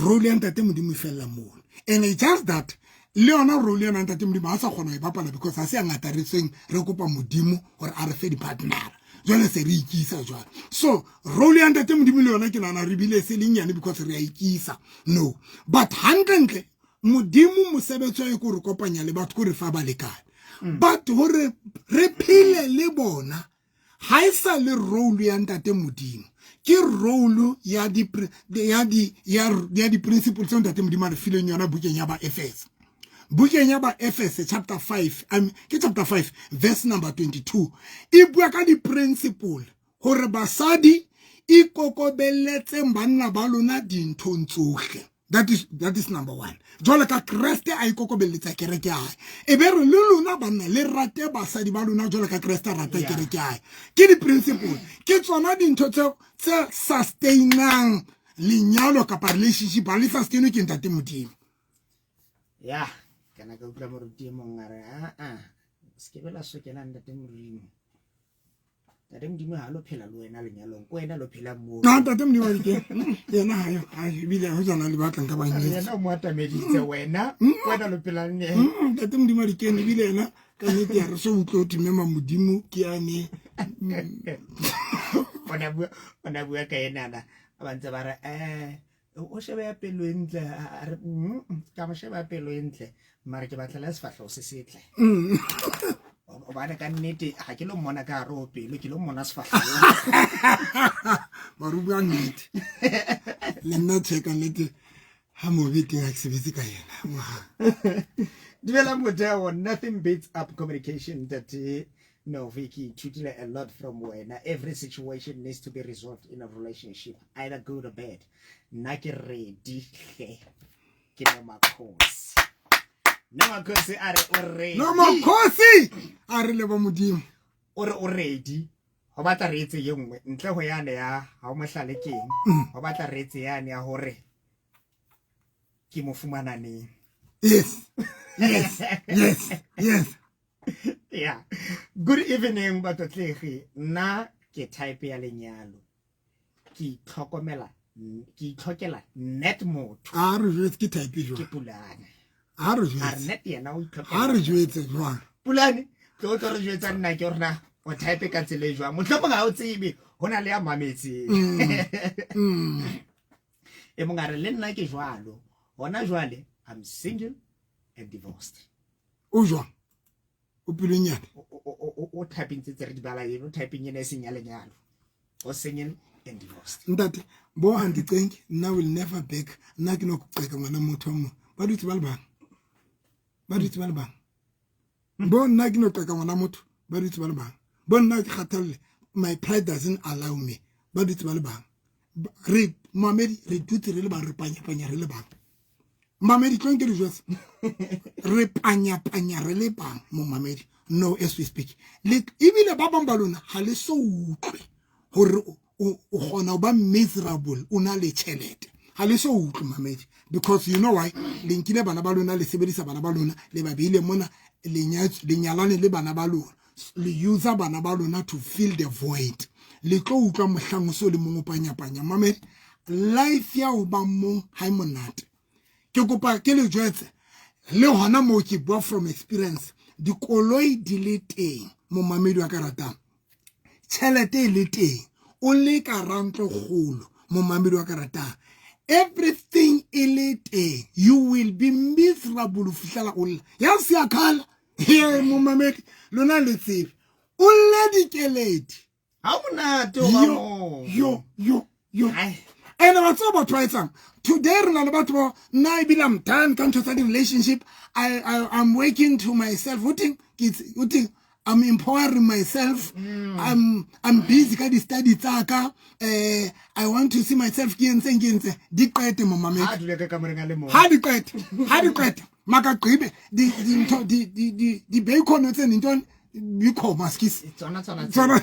Speaker 2: role ya ntate Modimo e fella moo. And it's just that le yona role yona ntate Modimo ha sa kgona ho e bapala because ha se ya ngata re seng re kopa Modimo hore a re fe di-partner, jwale se re ikisa jwale. So role ya ntate Modimo le yona ke nahana re bile se le nyane because re a ikisa. No, but hantlentle Modimo mosebetsi wa ko re kopanya le batho, ko re fa balekane, but hore re phele le bona ha e sa le role ya ntate Modimo, ke role ya di ya di ya ya di principles tseo ntate Modimo a re fileng yona bukeng ya ba Efese, bukeng ya ba Efese chapter 5, ke chapter 5 verse number 22, e bua ka di principle hore basadi ikokobelletseng banna ba lona dinthong tsohle. That is number one. Jwale ka Kreste a ikokobelletsa kereke ya hae, e be re le lona banna le rate basadi ba lona jwale ka Kreste a rata kereke ya hae. Ke di-principle, ke tsona dintho tse sustainang lenyalo kapa relationship. Ha le sustainwe ke ntate Modimo.
Speaker 1: Ya kana ka utlwa moruti e mong a re, aa, se ke be la sokela ntate Modimo. Ntate Modimo ha lo phela le wena lenyalong, ko wena lo phelang moo.
Speaker 2: Na ntate Modimo a ke yena ha yo ha ebile ho jana le batlang ka banyetse.
Speaker 1: Yena o mo atameditse wena, wena lo phelang le.
Speaker 2: Ntate Modimo a di kene ebile yena ka nnete ya re so utlwe ho thwe Modimo ke yane.
Speaker 1: Ona bua ka enana ba ntse ba re o shebe ya pelo e ntle, a re ka mo sheba pelo e ntle, mare ke batla le sefahleho se setle, hobane ka nnete ha ke lo mmona ka hare ho pelo, ke lo mmona sefahleho.
Speaker 2: Mare o bua nnete le nna, tjhe, ka nnete ha mobe teng ha ke sebetse ka yena.
Speaker 1: Dumela motheo, nothing beats up communication. Ntate Novi, ke ithutile a lot from wena. Every situation needs to be resolved in a relationship, either good or bad. Nna ke ready hle, ke Nomakhosi. Nomakhosi a re o ready.
Speaker 2: Nomakhosi a re leba Modimo.
Speaker 1: O re o ready ho batla re etse ye nngwe ntle ho yane ya ha o mohlale keng, ho batla re etse yane ya hore ke mo fumana neng.
Speaker 2: Yes.
Speaker 1: Yeah, good evening batlotlegi. Nna ke type ya lenyalo, ke itlhokomela, ke itlhokela net motho.
Speaker 2: A re jwetse ke type
Speaker 1: ke
Speaker 2: jwang.
Speaker 1: Pulane.
Speaker 2: A re
Speaker 1: a re
Speaker 2: jwetse.
Speaker 1: Net yena o
Speaker 2: A
Speaker 1: itlhokela.
Speaker 2: re jwetse jwang.
Speaker 1: Pulane, tlo re jwetsa nna ke rona o type ka tsela e jwang, mohlomong ha o tsebe ho na le ya mametseng. E mong a re le nna ke jwalo, hona jwale I'm single and divorced.
Speaker 2: O jwang, o pelonyane.
Speaker 1: O typing tse re di bala eno, o typing ena e seng ya lenyalo, o single and divorced.
Speaker 2: Ntate bo andicengi nna will never back. Nna ke no qeka ngwana motho wa mong, ba dutse ba le bang, ba dutse ba le bang. Bo nna ke no qeka ngwana motho, ba dutse ba le bang. Bo nna ke kgathalle, my pride doesn't allow me. Ba dutse ba le bang. Re mamedi, re dutse re le bang, re panyapanya re le bang. Mamedi, tlo nke di jwetse, re panyapanya re le bang mo mamedi. No, as we speak le ebile ba bang ba lona ha le so utlwe hore o kgona ho ba miserable o na le tjhelete. Ha le so utlwe mamedi, because you know why? Le nkile bana ba lona, le sebedisa bana ba lona, le ba beile mona, le nyalane le bana ba lona, le user bana ba lona to fill the void. Le tlo utlwa mohlang o so le mong o panyapanya. Mamedi, life ya ho ba mong ha e monate. Ke kopa ke le jwetse le hona moo, ke bua from experience. Dikoloi di le teng, momamedi wa ka ratang, tjhelete e le teng, o le ka rantlo kgolo, momamedi wa ka ratang, everything e le teng, you will be miserable ho fihlela o lla ya siyakhala. Ye momamedi, lona le tsebe o lle dikeledi.
Speaker 1: Ha o monate o ba
Speaker 2: Yo
Speaker 1: moo.
Speaker 2: Yo yo yo.
Speaker 1: Ai.
Speaker 2: And wa tseba batho ba etsang today, re na le batho ba nna ebile I'm done ka ntho tsa di-relationship. I'm working to myself, o teng o teng, I'm empowering myself. I'm busy ka di-study tsaka. I want to see myself ke entseng ke entse di qete momamedi.
Speaker 1: Ha dule ka kamoreng a le mong.
Speaker 2: Ha di qete, ha di qete, makagqibe dintho di-bacon tse nintoni. bicom askis
Speaker 1: Tsona tsona
Speaker 2: tsona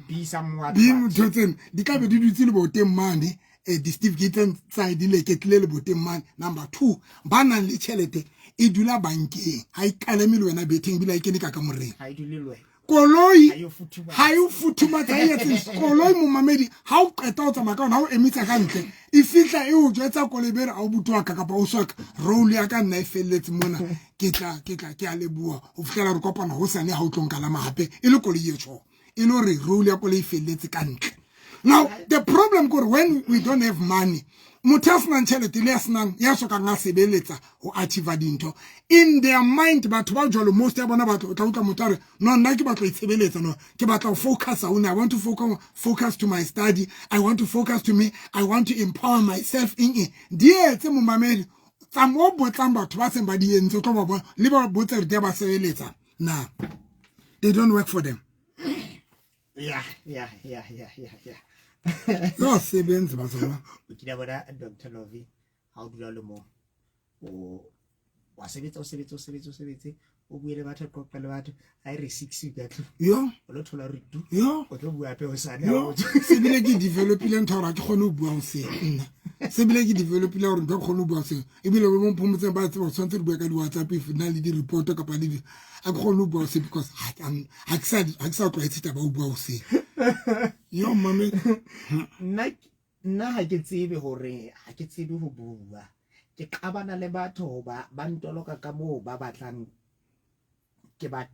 Speaker 1: be somewhat
Speaker 2: di ntho tseno di tla be di dutse leboteng mane di-certificate tsa di leketlile leboteng mane. Number two, ba nang le tšhelete e dula bankeng, ha e kalame le wena betheng, ebile ha e kene ka kamoreng.
Speaker 1: Ha e dule le wena.
Speaker 2: Koloi
Speaker 1: Ha e o futhumatse.
Speaker 2: ha e o futhumatse, ha e etse koloi momamedi, ha o qeta ho tsamaya ka yona, ha o emisa ka ntle, e fihla e o jwetsa koloi bere a o buti wa ka kapa o swaka role ya ka nna e felletse mona, ke tla ke tla ke a leboha ho fihlela re kopana hosane ha o tlo nkalama hape e le koloi e tjho, e le hore role ya koloi e felletse ka ntle. Now the problem ke hore when we don't have money, motho ya senang tjhelete le ya senang ya sokang a sebeletsa ho achieve dintho in their mind, batho ba jwalo most ya bona batho o tla utlwa motho a re no, nna ke batla ho itshebeletsa, no, ke batla ho focus ho nna, I want to focus to my study, I want to focus to me, I want to empower myself. Eng eng di etse momamedi tsa mo botsang batho ba seng ba di entse, o tlo ba bona le ba botse re di a ba sebeletsa na, they don't work for them.
Speaker 1: Yeah.
Speaker 2: No sebenzi bazalwane.
Speaker 1: O kile bona Dr. Novi, ha o dula le mo o wa sebetsa, o sebetse, o sebetse, o sebetse, o bue le batho, qoqa le batho, ha e re 6 ka tlung o lo thola re tu o tlo bua hape hosane ha
Speaker 2: Yo
Speaker 1: o tswa.
Speaker 2: Sebile ke developile ntho ya hore ha ke kgone ho bua hoseng nna, sebile ke developile hore ntho ya kgone ho bua hoseng, ebile bo mphomotse ba tseba tshwanetse re bua ka di-WhatsApp if na le di-report kapa le di, ha ke kgone ho bua hoseng because ha ke sa tlwaetse taba ya ho bua hoseng. Yo mame.
Speaker 1: Nna ha ke tsebe hore ha ke tsebe ho bua, ke qabana le batho hoba ba ntoloka ka moo ba batlang, ke ba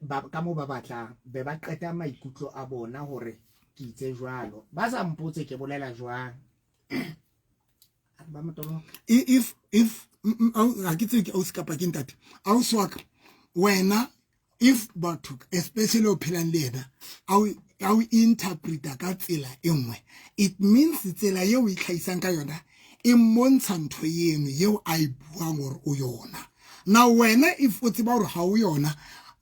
Speaker 1: ba ka moo ba batlang, be ba qeta maikutlo a bona hore ke itse jwalo, ba sa mpotse ke bolela jwang, ba motoloka.
Speaker 2: If ha ke tsebe ke ausi kapa ke ntate, ausi wa ka wena, if batho especially o phelang le yena a o interpreta ka tsela e nngwe, it means tsela eo o e tlhahisang ka yona e mmontsha ntho eno eo a e buang hore o yona. Now wena if o tseba hore ha o yona,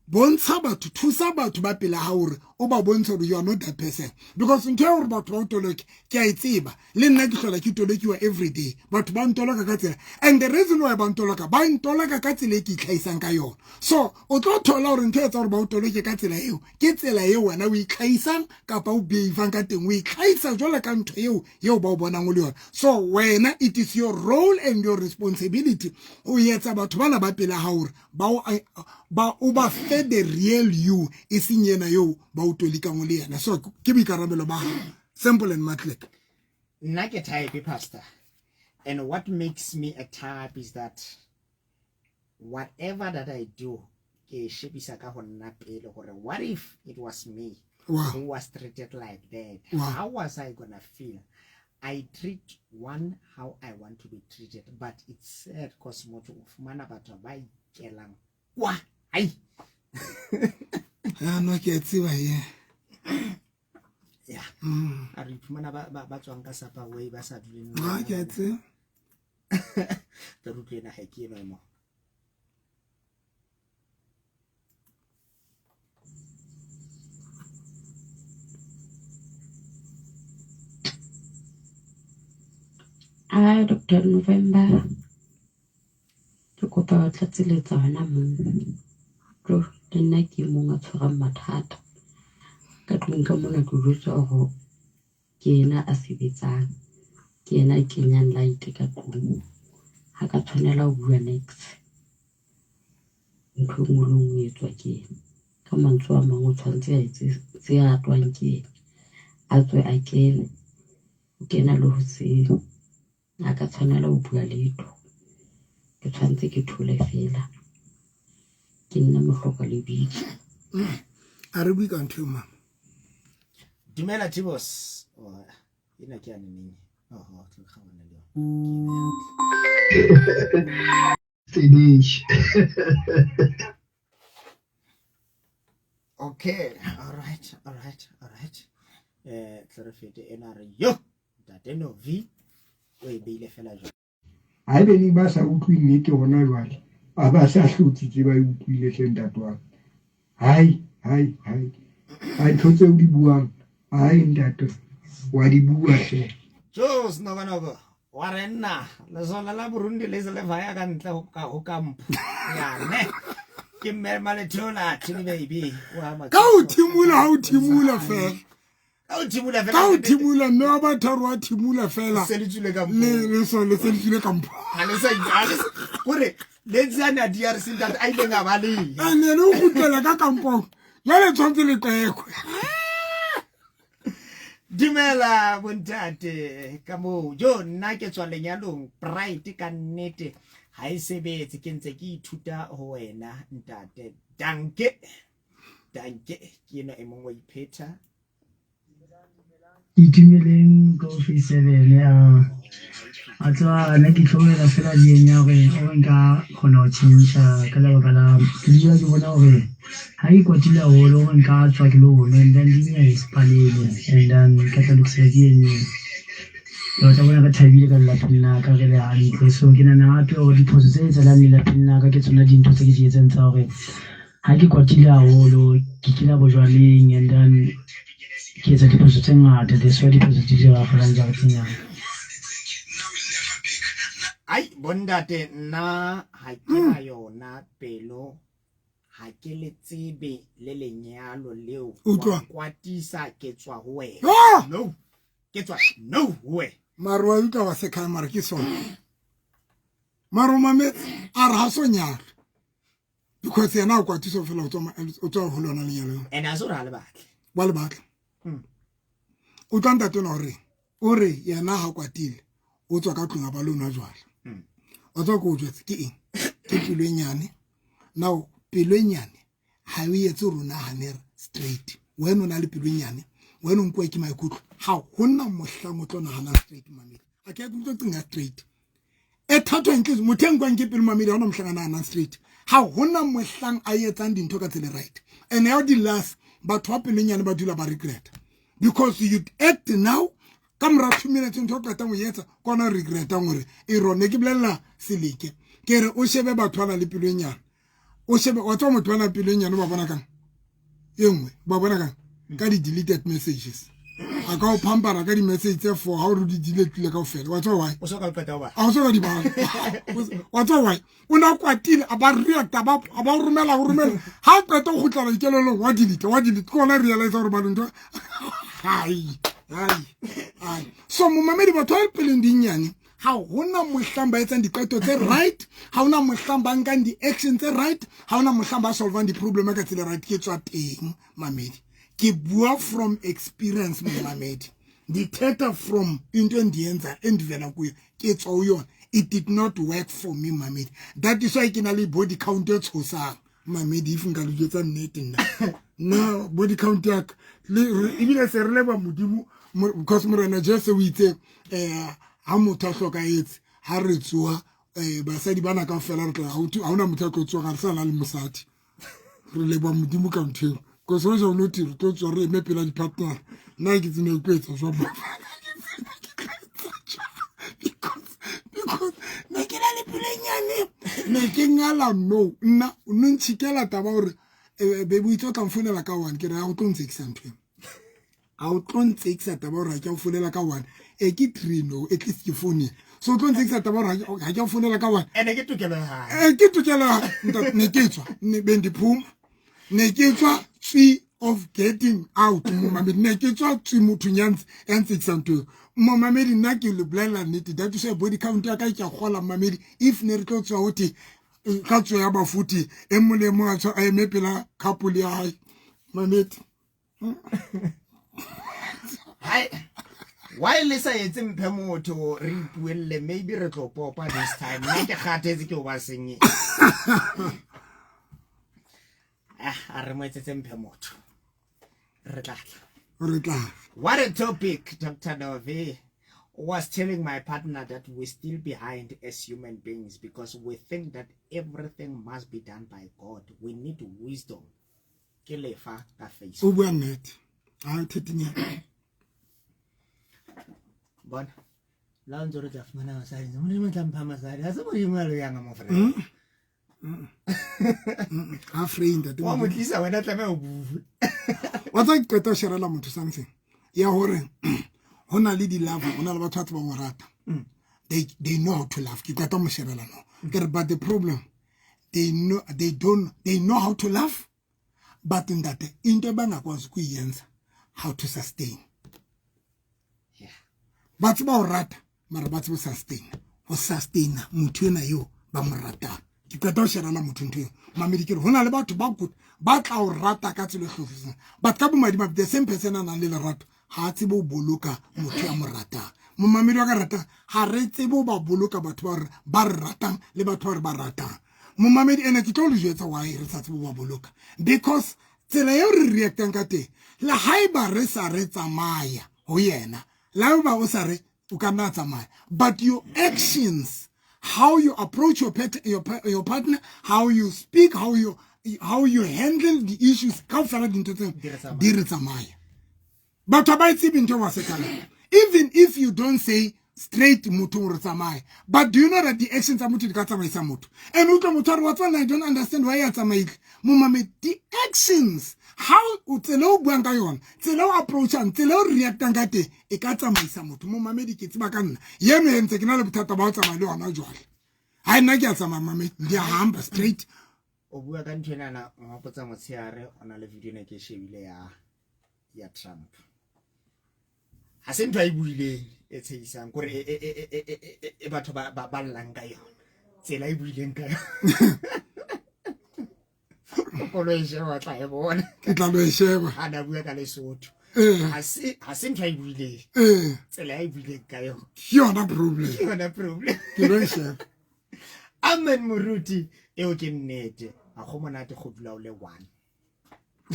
Speaker 2: bontsha batho, thusa batho ba pela hao hore o ba bontshe hore you are not that person, because ntho ya hore batho ba o toloke ke a e tseba le nna, ke hlola ke tolokiwa every day. Batho ba ntoloka ka tsela, and the reason why ba ntoloka, ba ntoloka ka tsela e ke itlhahisang ka yona. So o tlo thola hore ntho e etsa hore ba o toloke ka tsela eo ke tsela eo wena o itlhahisang kapa o behavang ka teng, o itlhahisa jwalo ka ntho eo ba o bonang o le yona. So wena it is your role and your responsibility ho etsa batho bana ba pela hao hore ba o ba fe the real you, e seng yena eo ba o tolikang o le yena. So ke boikarabelo ba hao, simple and matlek.
Speaker 1: Nna ke type, pastor, and what makes me a type is that whatever that I do, ke shebisa ka ho nna pele hore what if it was me who was treated like that? How was I gonna feel? I treat one how I want to be treated, but it's sad cause motho o fumana batho ba ikelang kwa ai.
Speaker 2: Ah, no, ke a tseba ye.
Speaker 1: Yeah, a re iphumana ba tswang ka sapa way ba sa duleng.
Speaker 2: Ah, ke a tseba.
Speaker 1: Re utlwe ena, ha ke eno mo.
Speaker 7: Hi, Dr. November. Ke kopa ho tlatseletsa hona moo. Tlo, le nna ke e mong a tshwarang mathata. Ka tlung ka mona ke jwetswa hore ke yena a sebetsang. Ke yena a kenyang light ka tlung. Ha ka tshwanela ho bua niks. Ntho e nngwe le nngwe e etswa ke yena. Ka mantswe a mang o tshwanetse a etse tse ratwang ke yena. A tswe a kene. O kena le hoseng. Ha ka tshwanela ho bua letho. Ke tshwanetse ke thole fela. Ke nna mohloka lebitso.
Speaker 2: A re bue ka ntho eo, mama.
Speaker 1: Dumela Tibos. Oh, ena ke ya neneng. Oho, tlo kgaona le yona.
Speaker 8: Finish.
Speaker 1: Okay, all right. Tlo re fete ena re yo. Ntate Novi o e beile fela jwang.
Speaker 8: Haebaneng ba sa utlwe nnete hona jwale, a ba sa hlotse tse ba e utlwile hle ntate wa ka. Hai, hai, hai. Hai, ntho tseo di buang, hai ntate, wa di bua hle.
Speaker 1: Jos Nokonoko wa re nna lesole la Burundi le se le vaya ka ntle ho ka ho kampo ya ne. Ke mme Malethola, Chili baby. Wa
Speaker 2: Ka o thimula, ha o thimula fela.
Speaker 1: Ka o thimula fela.
Speaker 2: Ka o thimula mme wa batharo wa thimula fela.
Speaker 1: Se le tswile ka
Speaker 2: Le le so le se le tswile ka mpho.
Speaker 1: Ha le sa ha le gore le tsana DRC ntate a ileng a ba le.
Speaker 2: A ne le kgutlela ka kampong. Jwale tshwantse le qekwe.
Speaker 1: Dumela bontate ka moo jo nna ke tswa lenyalong pride ka nnete ha e sebetse ke ntse ke ithuta ho wena ntate danke danke ke eno e mongwe wa iphetha.
Speaker 9: Itumeleng ko office 7 a a tseba nna ke tlogela fela dieng ya gore o nka kgona go change ka lebaka la ke dula ke bona gore ha ke kwatile haholo gore nka tswa ke lo nwa and then di sepalele and then ka tla lokisa DNA. Ke batla bona re thabile ka lelapeng la ka re le hantle. So ke nahana hape hore diphoso tse etsahalang lelapeng la ka ke tsona dintho tse ke di etsang tsa hore ha ke kwatile haholo ke kena bojwaleng and then ke etsa diphoso tse ngata. That's why diphoso di diragalang jareteng ya ka.
Speaker 1: Ai bondate nna ha ke na yona pelo ha ke le tsebe le lenyalo leo
Speaker 2: Utlwa.
Speaker 1: wa nkwatisa ke tswa ho wena
Speaker 2: Ah!
Speaker 1: no ke tswa no ho wena
Speaker 2: Mare wa utlwa wa sekhaya mare ke sona. Mare o mametse a re ha so nyala. Because yena o kwatisa fela o tswa o tswa ho lona lenyalo.
Speaker 1: And a se gore ha le batle.
Speaker 2: Wa le batla. O tla ntate ona hore o re yena ha kwatile o tswa ka tlung a ba lona jwala. O tswa ko jwetse ke eng? Ke pelo e nyane. Now pelo e nyane ha o etse rona hane straight. Wena o na le pelo e nyane. Wena o nkuwa ke maikutlo. Ha hona mohlang o tlo nahana straight mamedi. A ke utlwe tsinga straight. E thathwa ntle motho e nkwang ke pelo mamedi ha ona mohlang a nahanang straight. Ha hona mohlang a etsang dintho ka tsela e right. And how di last batho ba pelo e nyane ba dula ba regret. Because you act now ka mora 2 minutes ntho o qetang o etsa kona regretang hore e rone ke bolella seleke ke re o shebe batho ba na le pelo e nyane o shebe wa tswa motho ba na pelo e nyane ba bona kang e nngwe ba bona kang ka di deleted messages a ka o pampara ka di message tse four ha o re di deletile kaofela wa tswa why
Speaker 1: o so ka qeta ho bala
Speaker 2: a o so ka di bala wa tswa why o na kwatile a ba react a ba romela o romela ha qeta go kgutlela dikelelong wa delete wa delete ke ona realize gore ba ntho hai hai hai so momamedi batho ba peleng dinnyane ha hona mohlang ba etsang diqeto tse right ha hona mohlang ba nkang di-action tse right ha hona mohlang ba solvang di-problem ka tsela right ke tswa teng mamedi ke bua from experience momamedi ndithetha from into endiyenza endivela kuyo ke tswa ho yona it did not work for me mamedi that is why ke na le body count e tshosang mamedi if nka le jwetsa nnete nna nna body count ya ka ebile se re leba modimo because morena Jesu o itse ha motho a hlokahetse ha re tsoa basadi bana kaofela re tla ha hona motho a tlo tsoa ga re sa na le mosadi re leba modimo ka ntho eo because ho ja o no tiro tlo tswa re eme pela di-partner nna ke tsene ke etsa jwang because ne ke na le pelo e nyane ne ke ngala no nna o no ntšhikela taba gore baby o itse o tla mfounela ka one ke re ga o tlo ntsekisa ntho eo a o tlo ntsekisa taba gore ga ke a o founela ka one e ke three no at least ke founile so o tlo ntsekisa taba gore ga ke a o founela ka one
Speaker 1: ene ke tokelo ya hae
Speaker 2: ke tokelo ya ne ke tswa ne be ndiphuma ne ke tswa tswi of getting out momamedi ne ke tswa tswi mothong ya ntsekisang ntho eo momamedi nna ke le bolelela nnete that is why body count ya ka ke a gola momamedi if ne re tlo tswa gothe ka tso ya bafuthi e mong le mong a tswa a eme pela couple ya hae mamedi
Speaker 1: hai why le sa etse mphe motho re ipuelle maybe re tlo popa this time nna ke kgathetse ke o ba senye ah a re mo etsetse mphe motho re tla tla
Speaker 2: re tla
Speaker 1: what a topic Dr. Novi was telling my partner that we're still behind as human beings because we think that everything must be done by God. We need wisdom. Ke lefa ka Facebook.
Speaker 2: O bua nnete. Ha thetenyana.
Speaker 1: Bona. La ntse re tla fumana basadi. Modimo tla mpha masadi. Ha se modimo a lo yang mo frere.
Speaker 2: Ha free ntate.
Speaker 1: Wa mo tlisa wena tlameha o bue.
Speaker 2: Wa tsa qeta ho sherela motho something. Ya hore ho na le di-love, ho na le batho ba tsebang ho rata. They know how to love. Ke qeta mo sherela no. Ke re but the problem They know, they don't, they know how to love, but ntate, into abangakwazi ukuyenza, how to sustain. Ba tseba ho rata, mara ba tsebe sustain, ho sustaina motho ena eo ba mo ratang. Ke qeta ho sherela motho ntho eo, mamedi, ke re ho na le batho ba good ba tla o rata ka tsela e hlophisang, but ka bomadimabe the same person a nang le lerato ha a tsebe ho boloka motho ya mo ratang. Momamedi wa ka ratang, ha re tsebe ho ba boloka batho ba re ratang le batho ba re ba ratang. Momamedi, ene ke tlo le jwetsa why re sa tsebe ho ba boloka, because tsela eo re reactang ka teng, le haeba re sa re tsamaya ho yena, le haeba o sa re o ka nna tsamaya, but your actions, how you approach your partner, how you speak, how you handle the issues, kaofela dintho tseo di re tsamaya. Batho ba e tsebe ntho wa sekala. Even if you don't say straight motho gore tsamaya, but do you know that the actions tsa motho di ka tsamaisa motho? And utlwa motho a re, wa tswana, I don't understand why ya tsamaile. Momame, the actions, how o tsela o buang ka yona, tsela o approachang, tsela o reactang ka teng, e ka tsamaisa motho. Momamedi, ke tseba ka nna yeno e ntse ke na le bothata ba ho tsamaya le yona jwale. Ha nna ke a tsamaya, mame, di a hamba straight.
Speaker 1: O bua ka ntho enana, ngopotsa motshehare o na le video ne ke shebile ya Trump. Ha se ntho a e buileng e tshehisang, kore e batho ba llang ka yona, tsela e buileng ka yona. O e sheba, tla e bona.
Speaker 2: Ke tla lo e sheba.
Speaker 1: Ha na bua ka Lesotho, ha se ntho a e buileng, tsela e buileng ka yona.
Speaker 2: Ke yona problem.
Speaker 1: Ke yona problem.
Speaker 2: Ke lo e sheba.
Speaker 1: Amen, moruti, eo ke nnete. Ha go monate go dula o le one.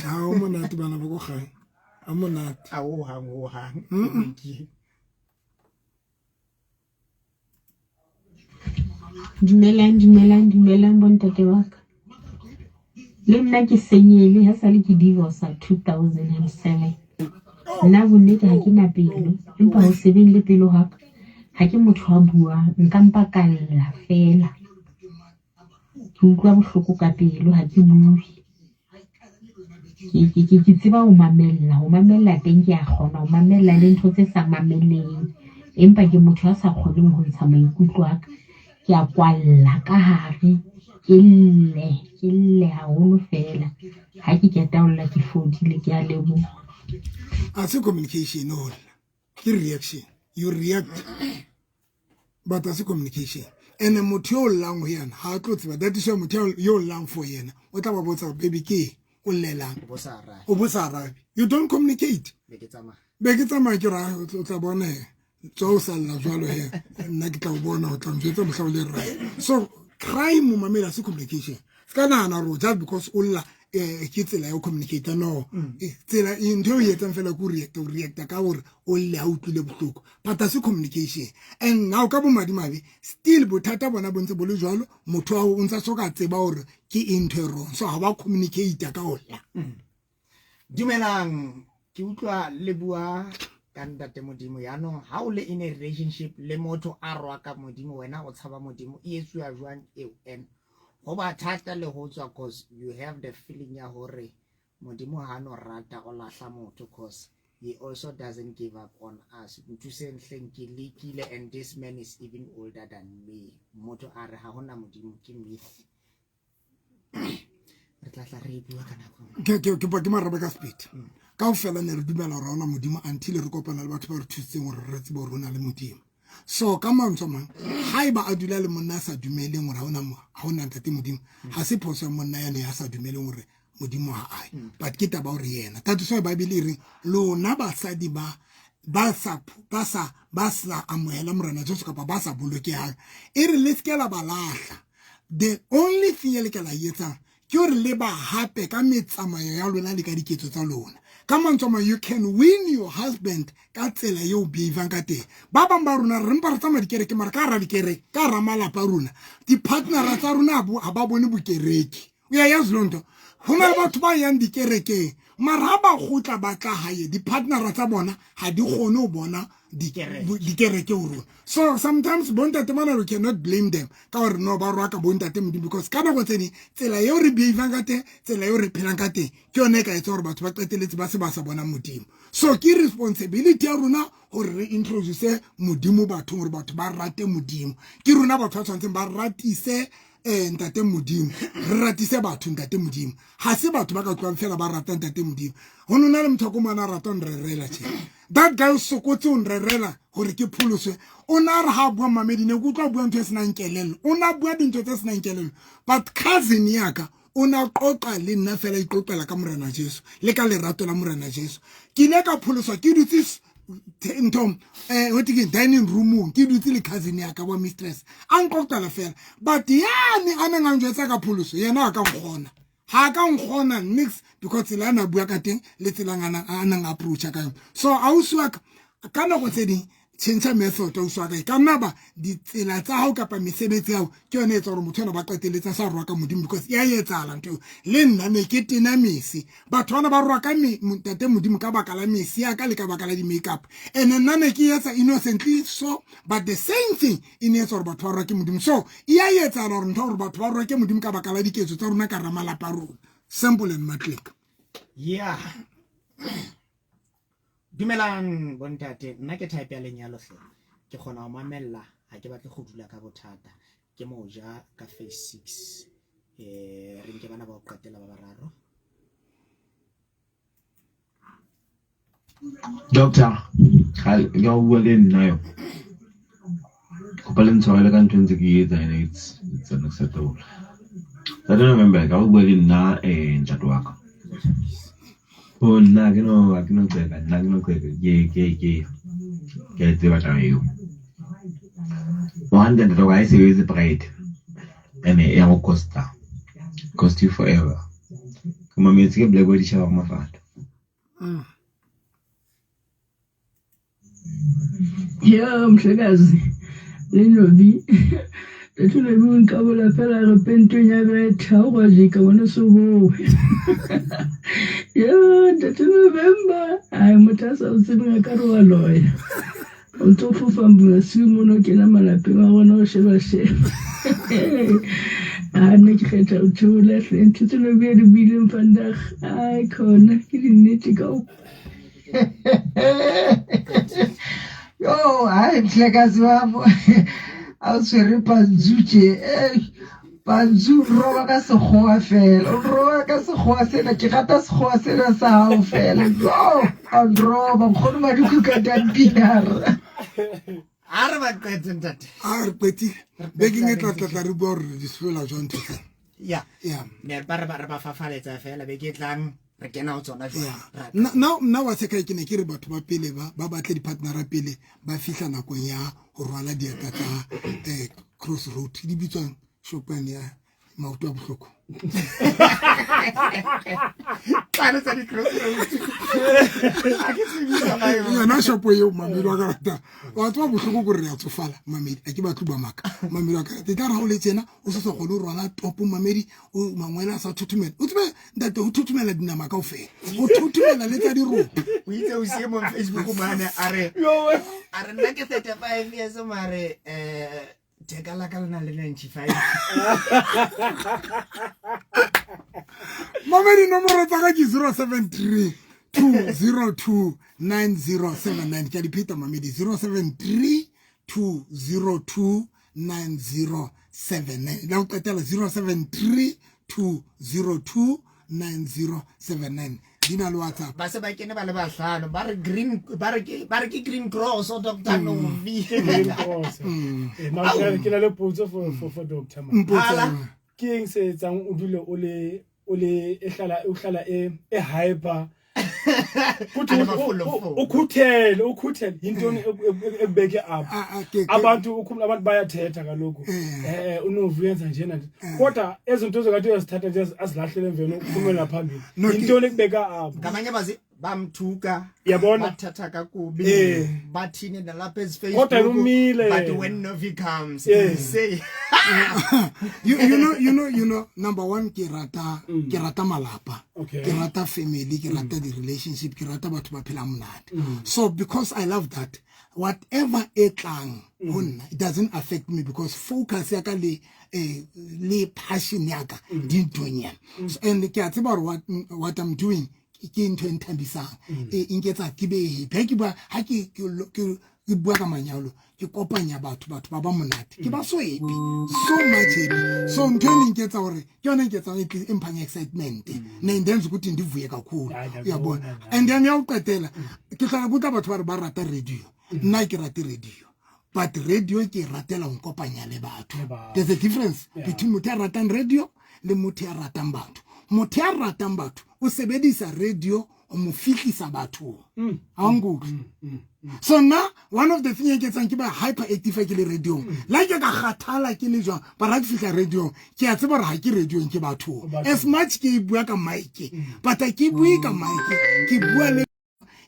Speaker 2: Ha o monate, bana ba ko gae, a monate.
Speaker 1: A o hang o hang.
Speaker 4: Dumelang, dumelang, dumelang, bontate wa ka. Le nna ke senyele ha sale ke divorce 2007. Nna bonnete ha ke na pelo, empa ho sebeng le pelo haka, ha ke motho a buang, nka mpa ka lla fela. Ke utlwa bohloko ka pelo, ha ke bue. Ke tseba ho mamella, ho mamella teng ke a kgona ho mamella le ntho tse sa mamelleng. Empa ke motho a sa kgoneng ho ntsha maikutlo a ka. Ke a kwalla ka hare, ke lle, ke lle haholo fela. Ha ke qeta ho lla ke fodile, ke a leboha.
Speaker 2: A se communication ho lla, ke reaction. You react, but a se communication. And motho yo o llang ho yena ha a tlo tseba. That is why motho yo o llang for yena o tla ba botsa, "Baby, ke o llelang?" O bo sa arabe. You don't communicate.
Speaker 1: Be ke tsamaya.
Speaker 2: Be ke tsamaya, ke ra o tla bona he tswa o salla jwalo he, nna ke tla o bona, o tla njwetsa mohla o le right. So crime, momamela, se communication. Se ka nahana gore just because o lla, ke tsela ya ho communicate. No, tsela ntho e o e etsang fela ke o reacta, o reacta ka gore o lle ha utlwile bohloko, but ha se communication. And now ka bomadimabe still bothata bona bo ntse bo le jwalo. Motho wa o ntsa so ka tseba hore ke eng ntho e wrong, so ha ba communicate ka ho lla.
Speaker 1: Dumelang, ke utlwa le bua ka ntate Modimo. Yaanong ha o le in a relationship le motho a rwaka Modimo, wena o tshaba Modimo, e etsuwa jwang eo? And go ba thata le go tswa, cause you have the feeling ya hore Modimo ha no rata o lahla motho, cause he also doesn't give up on us. Nthuseng hleng, ke lekile, and this man is even older than me. Motho a re ha hona Modimo, ke myth. Re tla tla re e bua ka nako.
Speaker 2: Ke marabe ka speed. Kaofela ne re dumela gore ona Modimo until re kopana le batho ba re thusitseng gore re tsebe gore o na le Modimo. So ka mantswe a mang, ha eba a dula le monna a sa dumeleng gore ha hona ntate Modimo, ha se phoso ya monna yane ya sa dumeleng gore Modimo ha ae, but ke taba gore yena. That is why Bible e reng lona basadi ba sa amohela Morena Jesu kapa ba sa bolokehang, e re le seke la ba lahla. The only thing e le ka la etsang ke hore le ba hape ka metsamayo ya lona le ka diketso tsa lona. Ka mantswe a mang, you can win your husband ka tsela eo behavang ka teng. Ba bang ba rona re mpa re tsamaya dikereke, mara ka hara dikereke, ka hara malapa a rona, di-partnera tsa rona ha ba bone bokereke. O ya yazi loo nto, ho na le batho ba yang dikerekeng, mara ha ba kgutla ba tla hae, di-partnera tsa bona ha di kgone ho bona dikereke ho rona. So sometimes bontate bana, we cannot blame them ka gore no ba rwaka bontate Modimo, because ka nako tse ding tsela eo re behavang ka teng, tsela eo re phelang ka teng, ke yone e ka etsa gore batho ba qeteletse ba se ba sa bona Modimo. So ke responsibility ya rona gore re introduce Modimo bathong, gore batho ba rate Modimo. Ke rona batho ba tshwanetseng ba ratise. Ntate Modimo re ratise batho. Ntate Modimo ha se batho ba ka tloang fela ba rata Ntate Modimo. Ho nona le motho ko mona a rata nrerela tje. That guy o sokotse o nrerela hore ke pholoswe. O na re ha bua mamedi ne ke utlwa bua ntho e senang kelello, o na bua dintho tse senang kelello, but cousin ya ka o na qoqa le nna fela, iqoqela ka Morena Jesu le ka lerato la Morena Jesu. Ke ile ka pholoswa ke dutse ntho ho ke dining roomong, ke dutse le cousin ya ka wa mistress, a nqoqela fela. But yane a neng a njwetsa ka pholoso, yena a ka nkgona, ha ka nkgona nix, because tsela a na bua ka teng le tsela a nang approacha ka yona. So ausi wa ka, ka nako tse ding tjhentjha method, ausi wa ka. E ka nna ba ditsela tsa hao kapa mesebetsi ya hao ke yone e etsa gore motho ena ba qeteletse a sa rwaka Modimo, because e a etsahala ntho eo. Le nna ne ke tena mese, batho bana ba rwaka Ntate Modimo ka baka la mese ya ka le ka baka la di-makeup, and nna ne ke etsa innocently so, but the same thing e ne etsa gore batho ba rwake Modimo. So e a etsahala gore ntho gore batho ba rwake Modimo ka baka la diketso tsa rona ka ramalapa a rona. Simple and matlek.
Speaker 1: Yeah, dumelang bontate. Nna ke type ya lenyalo hle, ke kgona ho mamella, ha ke batle go dula ka bothata. Ke moja ka phase 6. Re nke bana ba ho qetela ba bararo.
Speaker 10: Doctor, ga ke go bua le nna yo. Kopa le ntshwarele ka ntho e ntse ke e etsa ene, it's unacceptable. Ntate November, ka go bua le nna ntate wa ka. Oh nna ha ke no qeka, nna ke no qeka, ke a e tseba taba eo. O hantle ntate wa ka, ha e sebetse pride. Ene e ya go costa. Cost you forever. Ke mametse ke Black wa ditjhaba go mafahla.
Speaker 11: Yo mhlekazi lenobi lethunobi unqabula phela re pentong ya betha o kwajika bona sobowe. Yo ntate November, ai motho a sa o tsebeng a ka re wa loya, o ntse o fofa masiu mono, o kena malapeng a rona o sheba-sheba. A nna ke kgetha ho theola hle ntho tse nobi a di buileng vandag. Ai khona ke dinnete ka o
Speaker 8: Yo, hayi mhlekazi wami, a o tshwere pantsu tje. Pantsu o roba ka sekgowa fela, o roba ka sekgowa sena, ke rata sekgowa sena sa hao fela. Yo, a nroba nkgono Maduku ka dampinara.
Speaker 1: A re ba qete ntate.
Speaker 2: A re qetile bekeng e tla tlatla re bua gore di sefela jwang ntho tsena.
Speaker 1: Ya ne ba re ba fafaletsa fela, beke e tlang re kena ho tsona jwale.
Speaker 2: Nna wa seka ke ne ke re batho ba pele ba batle di-partnera pele ba fihla nakong ya ho rwala dieta tsa crossroad di bitswang shopane ya maoto a bohloko.
Speaker 1: Tlale tsa di-crossroads. Ha ke tsebisa ba yona.
Speaker 2: Yona shopo eo, mamedi wa ka rata wa tseba bohloko kore re a tsofala, mamedi. A ke batlo bua maka, mamedi wa ka rata. E tla re ha o le tjena o se sa kgone ho rwala topo, mamedi, o mangwele a sa thothomela, o tsebe ntate ho thothomela dinama kaofela, ho thothomela le tsa dirope.
Speaker 1: O itse o sie mo Facebook mane, a re nna ke 35 years, mare theka la ka le na le 95.
Speaker 2: Mamedi, nomoro tsa ka ke 073 202 9079. Ke a di pheta, mamedi: 073 202 9079. La go qetela, 073 202 9079. Di na le WhatsApp.
Speaker 1: Ba se ba kene ba le bahlano, ba re green, ba re ke green cross o Dr. Novi.
Speaker 12: Green Cross. Mara ke na le potso for doctor man.
Speaker 2: Mpotse.
Speaker 1: Ala.
Speaker 12: Ke eng se etsang o dule o le e hlala o hlala e hyper kuthi
Speaker 1: A le mafolofolo.
Speaker 12: Ukhuthele yintoni ekubeke apha?
Speaker 2: Ah, ah,
Speaker 12: Abantu ukhumula, abantu bayathetha kaloku. Unovu uyenza njena nje, kodwa ezinto zingathi uyazithatha nje azilahlele emveni, uphumela phambili.
Speaker 2: No,
Speaker 12: Yintoni ekubeka apho?
Speaker 1: Ngamanye amazwi bamthuka.
Speaker 12: Yabona?
Speaker 1: Bathatha kakubi. Bathini nalapha
Speaker 12: Kodwa
Speaker 1: ezi-Facebook.
Speaker 12: umile.
Speaker 1: But when Novi comes, say
Speaker 2: You know, number one, ke rata malapa. Ke rata family, ke rata di-relationship, ke rata batho ba phelang monate. So because I love that, whatever e tlang ho nna, it doesn't affect me, because focus ya ka le passion ya ka di nthong yana. So, and ke a tseba gore what I'm doing. Ke ntho e nthabisang, e nketsa ke be happy. Ha ke bua, ha ke ke ke ke bua ka manyalo, ke kopanya batho, batho ba ba monate, ke ba so happy, so much happy. So ntho e leng nketsa hore ke yona e nketsang, e mphang excitement, ne ndenza ukuthi ndivuye kakhulu. Uyabona? And then ya ho qetela, ke hlola ke utlwa batho ba re ba rata radio. Nna ke rate radio, but radio ke e ratela ho nkopanya le batho. There's a difference between motho ya ratang radio le motho ya ratang batho. Motho ya ratang batho o sebedisa radio ho mo fihlisa bathong. Ha o nkutlwe? So nna, one of the thing e ke etsang, ke ba hyper active ke le radiong. La ke ka kgathala ke le jwang, but ha ke fihla radiong, ke a tseba hore ha ke radiong, ke bathong. As much ke bua ka mic, but ha ke bue ka mic, ke bua le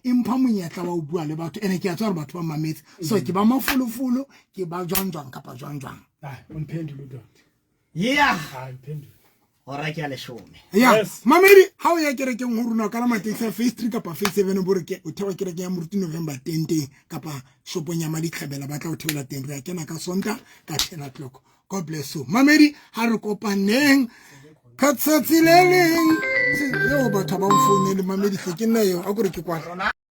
Speaker 2: e mpha monyetla wa ho bua le batho, ene ke a tseba hore batho ba mametse. So ke ba mafolofolo, ke ba jwang jwang kapa jwang jwang.
Speaker 12: Umphendule udoti.
Speaker 1: Yeah.
Speaker 12: Hayi, mphendule.
Speaker 1: Hora ke ya 10.
Speaker 2: Ya mamedi, ha o ya kerekeng ho rona, o kalama taxi ya phase 3 kapa phase 7, bo re ke o thewa kerekeng ya Moruti November teng teng, kapa shopong ya Maditlhabela, ba tla o theola teng. Re ya kena ka Sonta ka 10 o'clock. God bless you, mamedi. Ha re kopaneng ka tsatsi le leng. Eo batho ba mfounele, mamedi hle, ke nna eo a kore ke kwana.